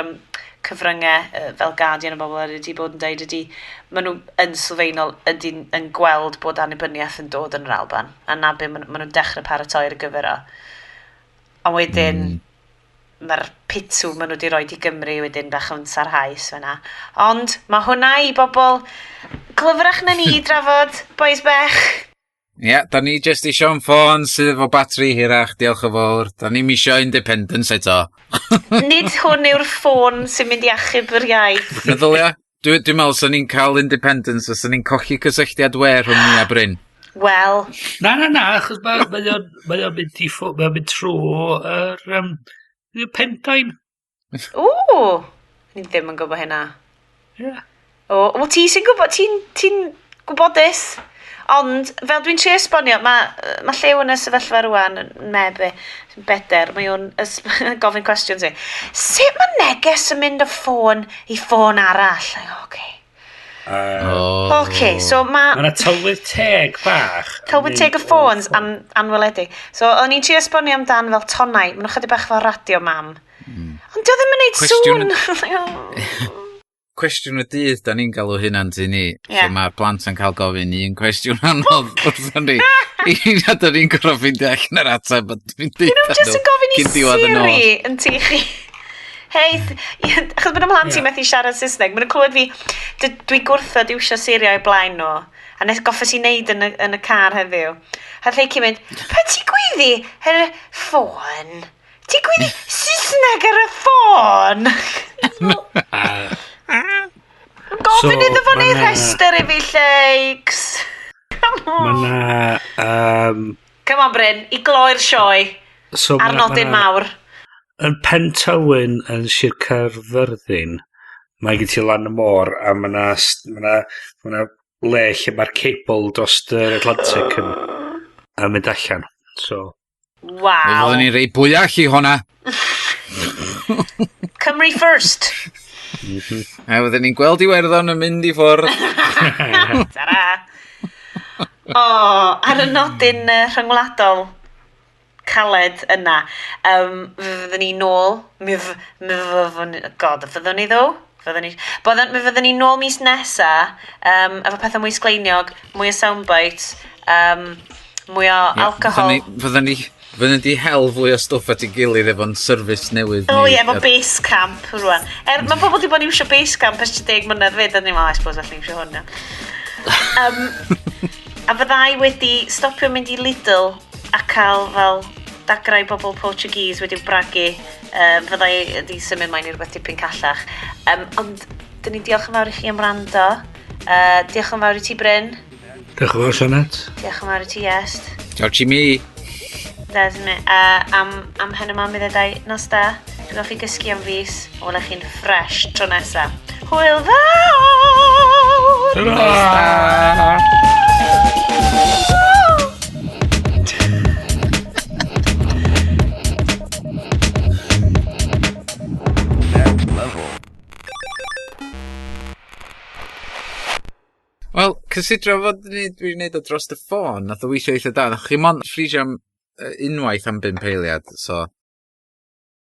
cyfryngau fel Guardian a bobl wedi bod yn deud ydy, maen nhw yn sylfaenol yn gweld bod annibyniaeth yn dod yn yr Alban, a na be maen nhw'n dechrau paratoi ar gyfer o. A wedyn, mae'r pitw maen nhw wedi rhoi i Gymru wedyn bach yn sarhaus fan'na. Ond mae hwnna i bobl clyfrach na ni drafod, boys bech. Ie, yeah, da ni jyst isio'n ffôn sydd efo batri hirach, diolch yn fawr. Da ni'm isio independence eto. Nid hwn yw'r ffôn sy'n mynd i achub yr iaith. Meddylia, dwi'n meddwl sy'n ni'n cael independence os ni'n colli cysylltiad we rhwng ni a Bryn. Wel. Na, achos mae o'n mynd i mae'n mynd trwy yr Pennine. Ww, ni ddim yn gwybod hynna. Ie. Yeah. O, wel ti sy'n gwybod, ti'n gwybodus. Ond, fel dwi'n trio esbonio, mae Llew yn y sefyllfa rwan yn mebe, beder, mae o'n gofyn cwestiwn ti. Sut mae neges yn mynd o ffôn i ffôn arall? Okay. Okay, so mae... Mae yna tylwyth teg bach. Tylwyth teg y ffôns anweledig. So, o'n i'n trio esbonio amdan fel tonnau, maen nhw chydig bach fel radio mam. Ond dio ddim yn neud sŵn. Cwestiwn y dydd, da ni'n galw hynna'n tu ni. Yeah. Lle mae'r plant yn cael gofyn un cwestiwn anodd wrthon ni. Un a da ni'n gorfod ffeindio allan yr ateb. Dyn nhw'n jyst yn gofyn i Siri yn tŷ chi. Hei, achos bod ymhlant i'n methu siarad Saesneg, maen nhw'n clywed fi, dwi gwrthod iwsio Siri o'i blaen nhw, a nes goffes i wneud yn y car heddiw. A lle ci'n mynd, pa ti gwyddi ar y ffôn? Ti gwyddi Saesneg ar y ffôn? Gofyn iddo fo neud rhestr i fi, Lleix. Come on. Mae na... Come on, Bryn, i gloi'r sioe. So, ar nodyn mawr. Yn Pentywyn yn Sir Caerfyrddin, mae gen ti lan y môr a mae na le lle mae'r cable dros yr Atlantic yn mynd allan. So. Wow. Fyddwn ni'n rei bwyach i hwnna. Cymru first. A fydden ni'n gweld Iwerddon yn mynd i ffwrdd. Tara! O, ar y nodyn rhyngwladol caled yna, fyddwn ni nôl, God, fyddwn ni ddo? Mi fyddwn ni nôl mis nesa, efo pethau mwy sgleiniog, mwy o soundbites, mwy o alcohol. Fyddwn ni di hel fwy o stwff at ei gilydd efo'n service newydd. O ie, efo Basecamp rwan. Mae pobl wedi bod yn iwsio Basecamp ers 10 mlynedd fyd, a ni'n meddwl, I suppose allan iwsio hwn. A fyddai wedi stopio mynd i Lidl a cael fel dagrau bobl Portuguese wedi'w bragu. Fyddai wedi symud mlaen i rhywbeth dipyn callach. Ond Dyn ni'n diolch yn fawr i chi am wrando. Diolch yn fawr i ti, Bryn. Diolch yn fawr, Sioned. Diolch yn fawr i ti, Iest. Diolch i mi. Desme. Am hen yma, mi ddedau nos da. Dwi'n hoffi gysgu am fus. A welech chi'n fresh tro nesa. Hwyl fawr! Ta-ra! Wel, cysidro fod ni, dwi'n neud o dros y ffôn, nath o weithio eitha da. Nath chi mond ffrisio am unwaith am 5 eiliad, so.